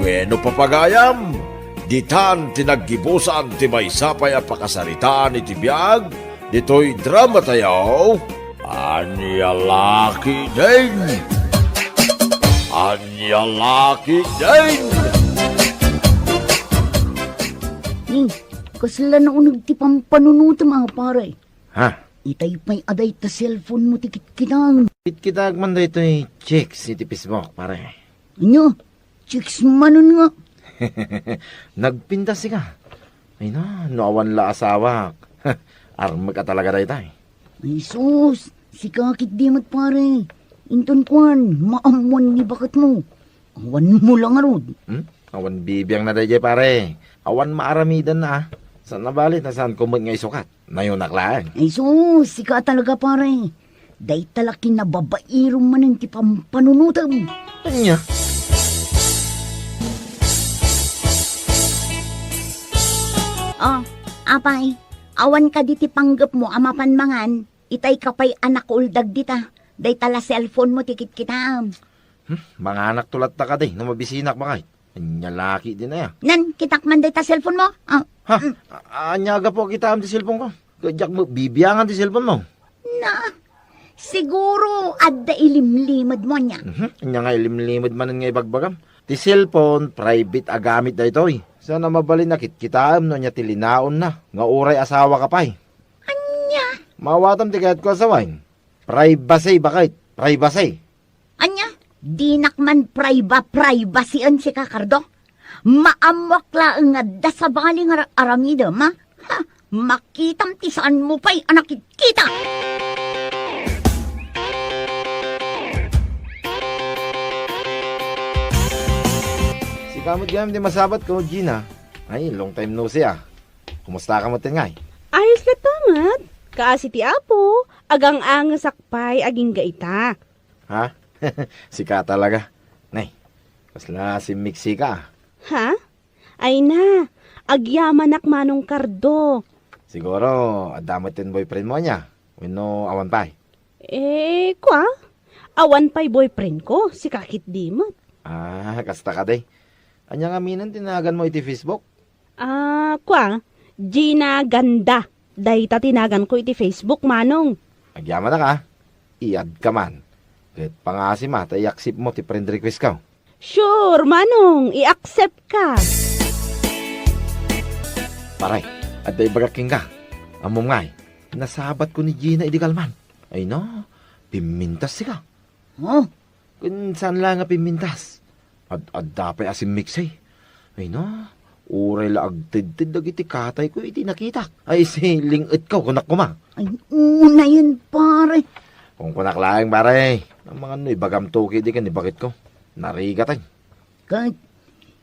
Bueno, papagayam, ditan ti naggibusan ti maysa pay a pakasaritaan iti biag ditoy drama tayo. Ania la ketdin? Ania la ketdin? Ni, kasla nauneg ti pampanunotem a, pare. Ha? Itay pay a dayta cellphone mo ti kitkitang. Kitkitag man daytoy chicks iti Facebook, pare. Ania? Chicks manen nga? Nagpintas sika. Ay na, no awan la asawak. Armek a talaga daytay. Ay sus, sika ketdi met, pare. Inton kuan, maammuan ni baketmo. Awan mo la ngarud. Hmm? Awan bibiangna daydiay, pare. Awan maaramidanna, a. Saan a bali ta saanko met nga isukat. Nayunak laeng. Ay sus, sika talaga, pare. Dayta la kinababairom manen ti pampanunotem. Ania? Oh, apay, awan kadi ti panggepmo a mapan mangan, itay ka pay a nakuldag dita. Dayta la cellphone mo ti kitkitaem. Hmm, manganak to latta kadi, no mabisinak bakay. Ania laki din aya. Nan, kitak man dayta cellphone mo? Ah, Ha? mm. A-, ania gapu a kitaem ti cellphone ko? Ket diak mo bibiangan ti cellphone mo. Na, siguro adda ilimlimed mo ania. Mhm. Ania nga ilimlimed manen nga ibagbagam? Ti cellphone, private a gamit daytoy. Saan a mabalin a kitkitaem no ania ti linaonna, nga uray asawa ka pay. Ania? Maawatam ti kayatko a sawen. Privacy, bakit? Privacy. Ania? Dinak man priva-, privacyen sika, Cardo. Maammoak laeng nga adda sabali nga ar-, aramidem, ha? Ha? Makitam ti saan mo pay a nakitkita. Sika met gayam ti masabat ko, Gina. Ay, long time no see, ah. Kumusta ka met ngay? Ayos latta met. Kaasi ti Apo, agang-angesak pay agingga ita. Ha? Sika talaga. Nay, kasla simmiksi ka. Ha? Ay na, agyamanak, Manong Cardo. Siguro, adda met ti boyfriend mo ania? Wenno awan pay? Eh, kwa? Awan pay boyfriend ko, sika ketdi met. Ah, kasta kadi. Ania ngamin ti nagan mo iti Facebook? Ah, kwa, Gina Ganda. Dayta ti nagan ko iti Facebook, Manong. Agyamanak a. I-add ka man. Ket pangaasim a ta i-accept mo ti friend request ko. Sure, Manong, i-accept ka. Pare, adda ibagak kenka. Ammom ngay, nasabat ko ni Gina idi kalman. Ay na, pimmintas sika. Oh, ken saan la nga pimmintas. Ad-adda pay a simmiksi. Ay na, uray la agtedted dagiti katayko iti nakitak. Ay, si ling-etko, kunak koma. Ay, unayen, pare. Kunkunak laeng, pare. Amangan no ibagam to kidi ken ni baketko. Narigat ay. Ket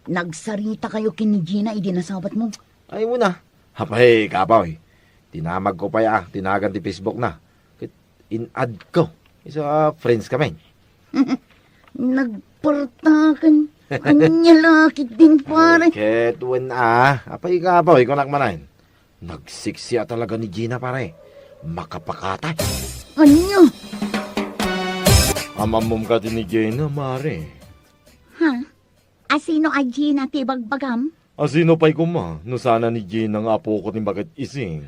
nagsarita kayo ken ni Gina idi nasabat mo? Ay, una. Apay, kapoy. Tinamag ko pay a, ti nagan ti Facebook na. Ket in-add ko. Isu a friends kami. Nagpartakan. Ania la ketdin, pare. Ket wen a, apay, kapoy, kunak manen. Nagsiksi a talaga ni Gina, pare. Makapakatay. Ania? Am-ammom kadi ni Gina, mare. Ha? Asino a Gina ti bagbagam? Asino pay koma no saan a ni Gina nga apoko ti baket isi?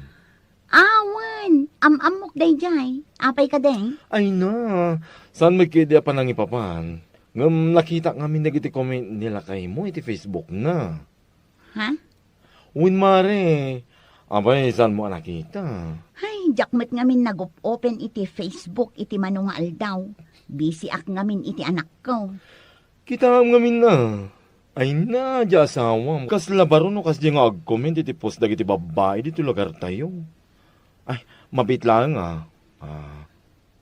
Awan, am-ammok daydiay. Apay kadi? Ay na, saan met ketdi a panangipapan. Ngem nakitak ngamin dagiti comment ni lakaymo iti Facebook na. Ha? Wen, mare, apay, saanmo a nakita? Ay, diak met ngamin nag-op-open iti Facebook iti mano nga aldaw. Busy ak ngamin iti anakko. Kitaem ngamin na. Ay na, di asawam. Kasla baro no kasdi nga agcomment iti post dagiti babbai ditoy lugartayo. Ay, mabiit laeng a. Ah.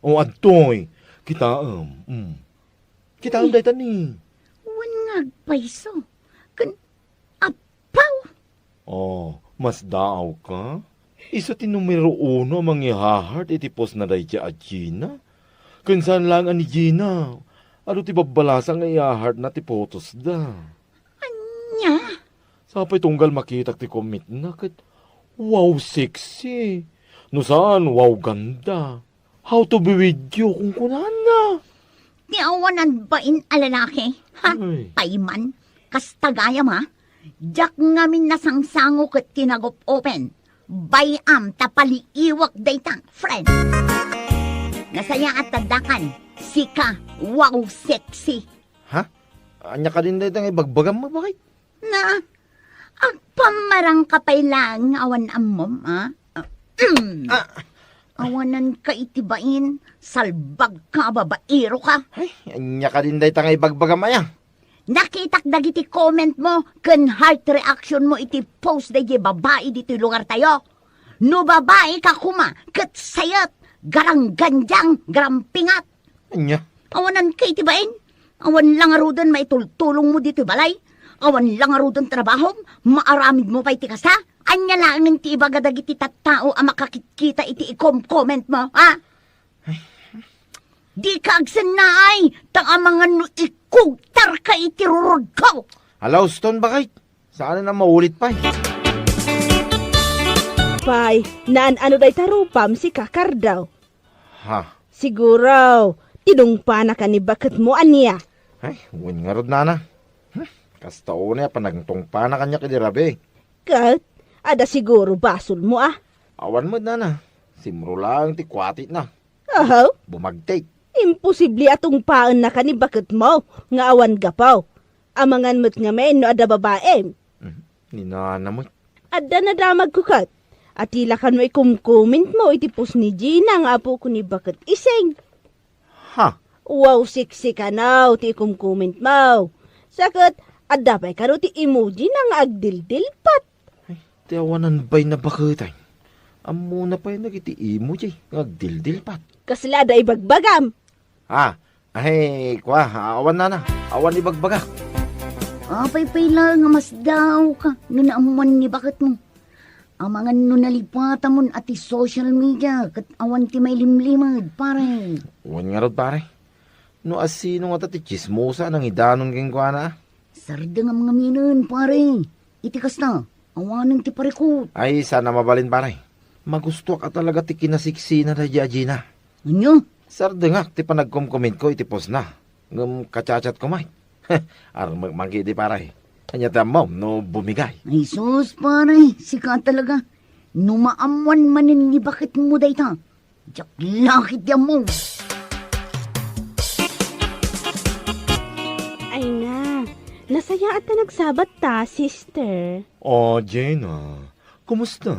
O, adtoy. Kitaem. Mm. Kitaem dayta ni. Wen nga agpayso. Ken, apaw! Oh, masdaaw ka? Isu ti numero uno a mangiha-heart iti post na daydiay a Gina. Ken saan laeng a ni Gina. Adu ti babbalasa nga iha-heart na ti photos da. Ania? Sapay tunggal makitak ti comment na ket, "Wow, sexy." No saan, "Wow, ganda." "How to be with you," kunkunana. Ti awanan bain a lalaki. Ha? Ay. Payman. Kasta gayam, ha? Diak ngamin nasangsango ket ti nag-op-open. Bayam ta paliiwak dayta, friend. Nasayaat ta addakan. Sika, wow, sexy. Ha? Ania kadin dayta nga ibagbagam mo, bakit? Na, agpammarang ka pay laeng nga awan ammom, a? Ah, mm. Ah. Awanan ka iti bain, salbag ka, babaero ka. Ay, ania kadin dayta nga ibagbagam aya? Nakitak dagiti comment mo ken heart reaction mo iti post daydiay babai ditoy lugartayo. No babai ka koma, ket sayet, garanggandiang, garampingat. Ania? Awanan ka iti bain? Awan la ngaruden maitultulong mo ditoy balay? Awan la ngaruden trabahom? Maaramid mo pay ti kasta? Ania laengen ti ibaga dagiti tattao a makakitkita iti ikom-comment mo, ha? Ay, Dika agsennaay, ta amangan no ikugtarka iti rurudko. Ala, uston, baket. Saan a maulit pay. Pay, naan-ano dayta rupam, sika, Cardo? Ha? Siguro, tinungpanakan ni baketmo, ania? Ay, wen ngarud, nana. Hmm, kasta unay a panagtungpana kaniak idi rabii. Ket, adda siguro basolmo, a? Awan met, nana. Simro laeng ti kuatitna. Ahaw? Bumagtik. Imposible a tungpaennaka ni baketmo nga awan gapu. Amangan met ngamin no adda babaim. Mhm. Ni nana met. Adda nadamagko ket. Ati la kano ikumkumentmo iti post ni Gina nga apoko ni baket Ising. Ha? Wow, sexy kano ti ikumkumentmo. Sa ket, adda pay kano ti emoji na nga agdildilpat. Ay, ti awanan bay na baketay. Ammona pay dagiti emoji nga agdildilpat. Kasla adda ibagbagam. Ah, ay, kua, awan nana, awan ibagbagak. Apay pay laeng a masdaawka no naammuan ni baketmo. Amangan no nalipatamon a ti social media ket awan ti mailimlimed, pare. Wen ngarud, pare. No asino ngata ti tsismosa a nangidanon kenkuana? Sardengam ngaminen, pare. Iti kasta, awanen ti parikut. Ay, saan a mabalin, pare. Magustuak a talaga ti kinasiksina daydi a Gina. Ania? Sardengak ti panagkomkomentko iti postna. Ngem kachatko met. Armek man ketdi, pare. Ania ti ammom no bumigay? Ay sus, pare, sika talaga. No maammuan manen ni baketmo dayta, diak la ketdi ammo. Ay na, nasayaat ta nagsabat ta, sister. Oh, Gina, kumusta?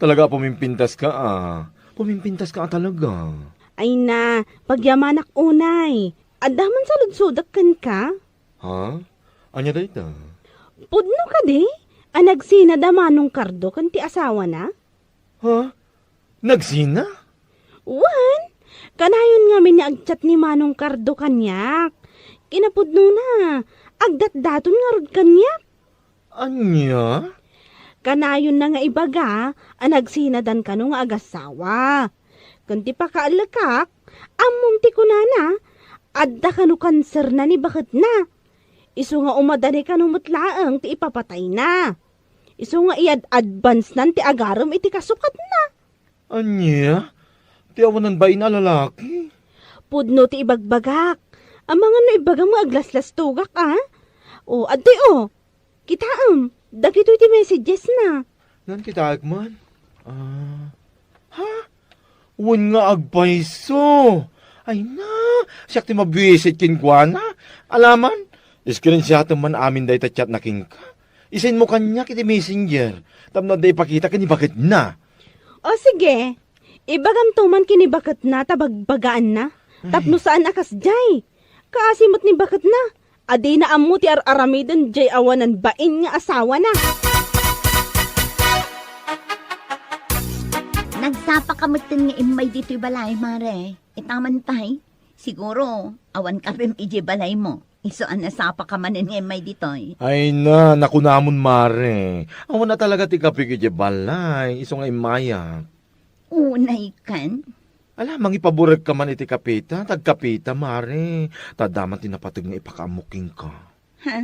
Talaga a pumimpintaska, a. Pumimpintaska a talaga. Ay na, pagyamanak unay. Adda man saludsodek kenka? Ha? Ania dayta? Pudno kadi a nagsina da Manong Cardo ken ti asawana? Ha? Nagsina? Wen, kanayon ngamin nga agchat ni Manong Cardo kaniak. Kinapudnona, agdatdaton ngarud kaniak. Ania? Kanayonna nga ibaga a nagsinadan kano nga agassawa. Ken ti pakaellekak, ammom ti kunana, adda kano kanserna ni baketna. Isu nga umadani kano met laeng ti ipapatayna. Isu nga iyad-advancenan ti agarem iti kasukatna. Ania? Ti awanan bain a lalaki? Pudno ti ibagbagak. Amangan no ibagam nga aglaslastogak, a? O, adtoy, o. Kitaem, dagitoy ti messages na. Nan kitaek man? Ah, ha? Wen nga agpayso. Ay na, siak ti mabisit kenkuana. Alaman, screenshotem man amin dayta chat na kenka. Isenmo kaniak iti messenger. Tapno adda ipakita ken ibaketna. O sige, ibagamto man ken ni baketna ta bagbagaanna. Ay. Tapno saan a kasdiay. Kaasi met ni baketna a dina ammo ti ar-aramiden jay awanan bain nga asawana. Nagsapaka metten nga immay ditoy balay, Mare. Itaman pay. Siguro, awan kapem idiay balaymo. Isu a nasapaka manen nga immay ditoy. Ay na, nakunamon, Mare. Awan a talaga ti kapek idiay balay, isu nga immayak. Unay kan? Ala, mangipaburekka man iti kapeta, tagkapeta, Mare. Ta adda man ti napateg nga ipakaammo kenka. Ha?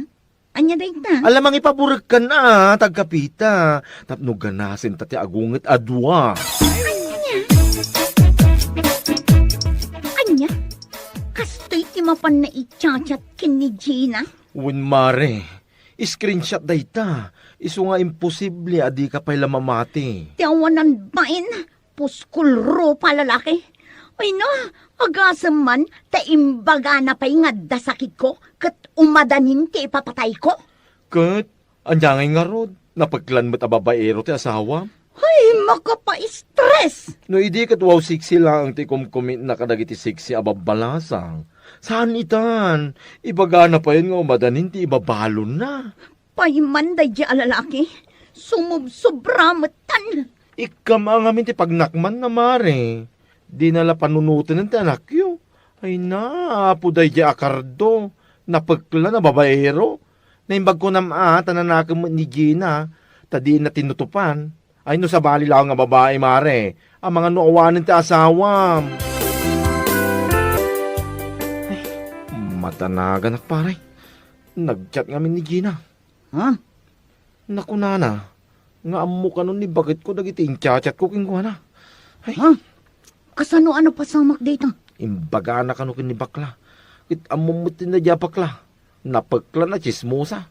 Ania dayta? Ala, mangipaburekkan a, tagkapeta. Tapno ganasen ta ti agunget a dua. Ania? Ania? Kastoy ti mapanna i-chat-chat ken ni Gina? Wen, Mare. Screenshot dayta. Isu nga imposible a dika pay la mamati. Ti awanan bain. Puskol rupa a lalaki. Ay na, agasem man ta imbagana pay nga adda sakitko ket umadanin ti ipapatayko. Ket, ania ngay ngarud? Napeklan met a babaero ti asawam? Ay, makapaistres! No idi ket wow sexy laeng ti kumkumitna kadagiti sexy a babbalasang. Saan itan? Ibagana payen nga umadanin ti ibabalonna. Payman daydi a lalaki, sumubsobra metten. Ikkam a ngamin ti pagnakmanna, Mare. Dina la panunotenen ti anakyo. Ay na, apo daydi a Cardo. Napeklan a babaero. Naimbag kunam a, ta nanakem met ni Gina, ta dina tinutupan. Ay, no sabali laeng a babai, Mare, amangan no awanen ti asawam. Tanaganak, pare. Nag-chat ngamin ni Gina. Ha? Nakunana nga ammo kanon ni baketko dagiti inchat-chatko kenkuana. Ay. Ha? Kasano a napasamak dayta? Imbagana kano ken ni bakla. Ket ammom met ti nadia bakla. Napekla, natsismosa.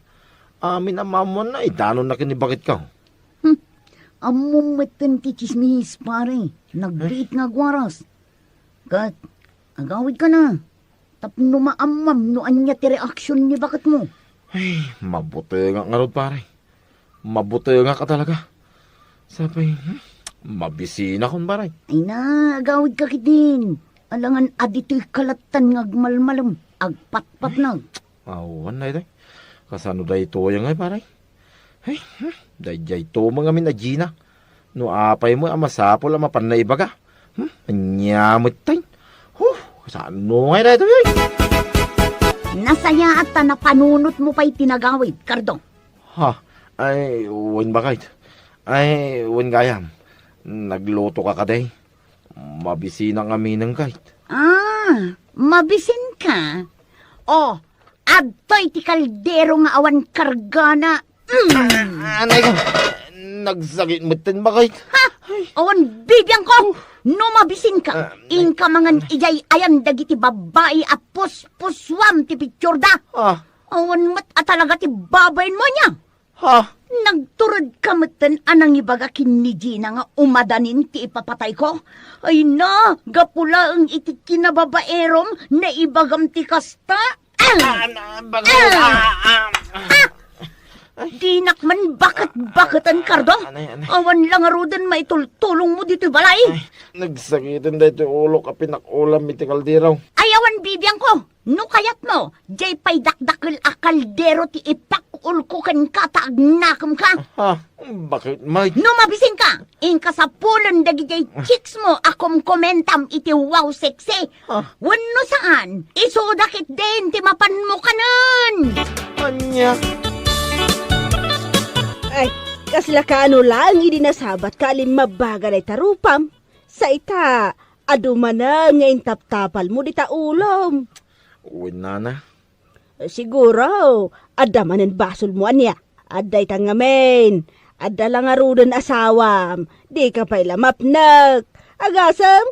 Amin a maammoanna, idanonna ken ni baketko. Hmm. Ammom metten ti tsismis, pare. Nagbiit nga agwaras. Ket, agawidkana. Tapno maammam no ania ti reaksion ni baketmo. Ay, mabutengak ngarud, pare. Mabutengak a talaga. Sapay, hmm, mabisinakon, pare. Ay na, agawidka ketdin. Alangan a ditoyka lattan nga agmalmalem, agpatpatnag. Awan daytoy. Kasano daytoy ngay, pare? Ay, hmm, daydiay to met ngamin a Gina. No apay met a masapul a mapan naibaga. Hmm, ania metten? Huh, kasano ngay daytoy? Nasayaat ta napanunotmo pay ti nagawid, Cardo. Ha? Ay, wen baket. Ay, wen gayam. Naglutoka kadi? Mabisinak ngaminen ket. Ah, mabisinka? Oh, adtoy ti kaldero nga awan kargana. Mm. Ah, anay ko. Nagsakit metten baket. Ha? Awan bibiangko. No mabisinka, ah, inka mangan idiay ayan dagiti babbai a puspusuam ti picturda. Ah. Awan met a talaga ti babainmo ania. Ha? Nagturedka metten a nangibaga ken ni Gina nga umadanin ti ipapatayko? Ay na, gapu laeng iti kinababaerom, naibagam ti kasta? Ah! Ah, na, bakit? Ah! Ah, ah, ah. Ah! Dinak man baket-baketen, Cardo. Ah, anay, anay. Awan la ngaruden maitultulongmo ditoy balay. Ay, nagsakiten daytoy ulok a pinak-ulam iti kaldero. Ay, awan bibiangko. No kayatmo, diay pay dakdakkel a kaldero ti ipak-ulko kenka ta agnakemka. Ha? Bakit, Mike? No mabisinka, inka sapulen dagidiay chicks mo a kumkomentam iti Wow Sexy. Ha? Wenno saan, isuda ketdin ti mapanmo kanen. Ania? Ay, kasla kaano laeng idi nasabatka a limmabbaga dayta rupam? Sa ita, adu manen nga intaptapalmo dita ulom. Wen, nana. Siguro, adda manen basolmo ania. Adda ita ngamin. Adda la ngaruden asawam. Dika pay la mapnek. Agasem,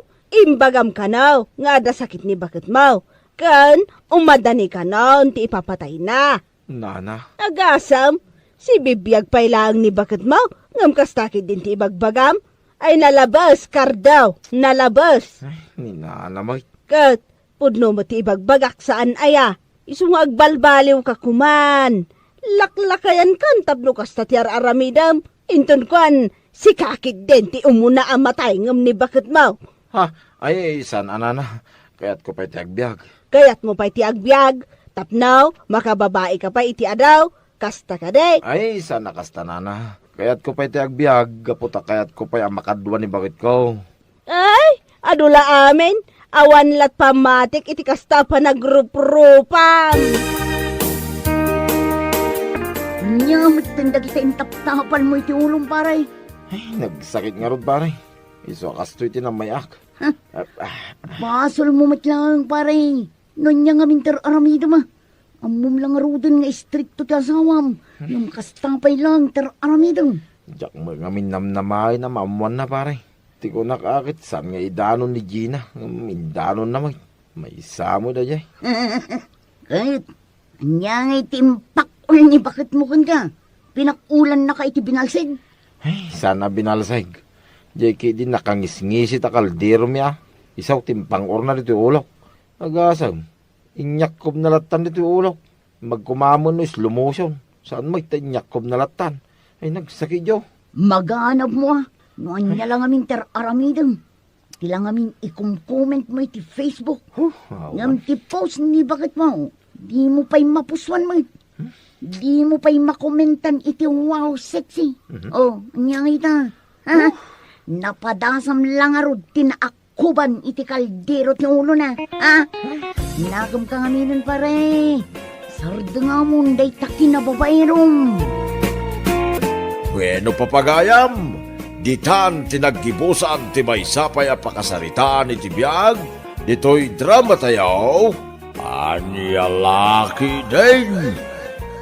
imbagam kano nga adda sakit ni baketmo. Ken, umadani kanon ti ipapatayna. Nana. Agasem, sibibiag pay laeng ni baketmo, ngem kasta ketdin ti ibagbagam? Ay, nalabes, Cardo, nalabes. Ay, ni nana, Mike. Ket, pudno met ti ibagbagak saan aya. Isu nga agbalbaliwka koman. Laklakayankan tapno kasta ti ar-aramidem. Inton kuan, sika ketdin ti umuna a matay ngem ni baketmo. Ha? Ay, saan a, nana. Kayatko pay ti agbiag. Kayatmo pay ti agbiag? Tapno, makababaika pay iti adu? Kasta kadi? Ay, saan a kasta, nana. Kayatko pay ti agbiag, gapu ta kayatko pay a makadua ni baketko. Ay, adu la amin. Awan lat pammatik iti kasta a panagruprupam. Ania metten dagita intaptapalmo iti ulom, pare? Ay, nagsakit ngarud, pare. Isu a kastoy ti nammayak. Huh? Ah, ah. Basolmo met laeng, pare. No ania ngamin ti ar-aramidem, a? Ammom la ngaruden nga istrikto ti asawam. Hmm. Ngem kasta pay laeng ti ar-aramidem. Diak met ngamin namnamaen a maammoanna, pare. Ti kunak a ket saan nga idanon ni Gina, ngem indanonna met. Maysa met daydiay. Ket, ania ngay ti impakkol ni baketmo kenka? Pinak-ulannaka iti binalsig? Ay, saan a binalsig. Diay ketdi nakangisngisit a kalderomi a. Isu ti impang-orna ditoy ulok. Agasem, inyakkob na lattan ditoy ulok. Magkumamen no slow motion. Saan met ta inyakkob na lattan. Ay, nagsakit, Dios. Maganabmo a. No ania la ngamin ti ar-aramidem. Ti la ngamin ikumkomentmo iti Facebook. Huh, awan. Ngem ti post ni baketmo, dimo pay mapusuan met. Hmm? Dimo pay makomentan iti Wow Sexy. Mhm. Oh, ania ngay ita? Ha? Huh. Napadasam la ngarud ti naakkuban iti kaldero ti ulona. Ha? Nakemka ngaminen, pare. Sardengamon dayta kinababaerom. Bueno, papagayam, ditan ti naggibusan ti maysa pay a pakasaritaan iti biag ditoy drama tayo. Ania la ketdin?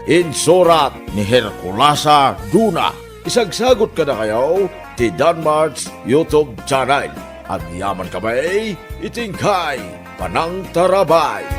Insurat ni Herculasa Duna. Isagsagot kadakayo ti Danmart's YouTube channel. Agyaman kami iti inkay panangtarabay.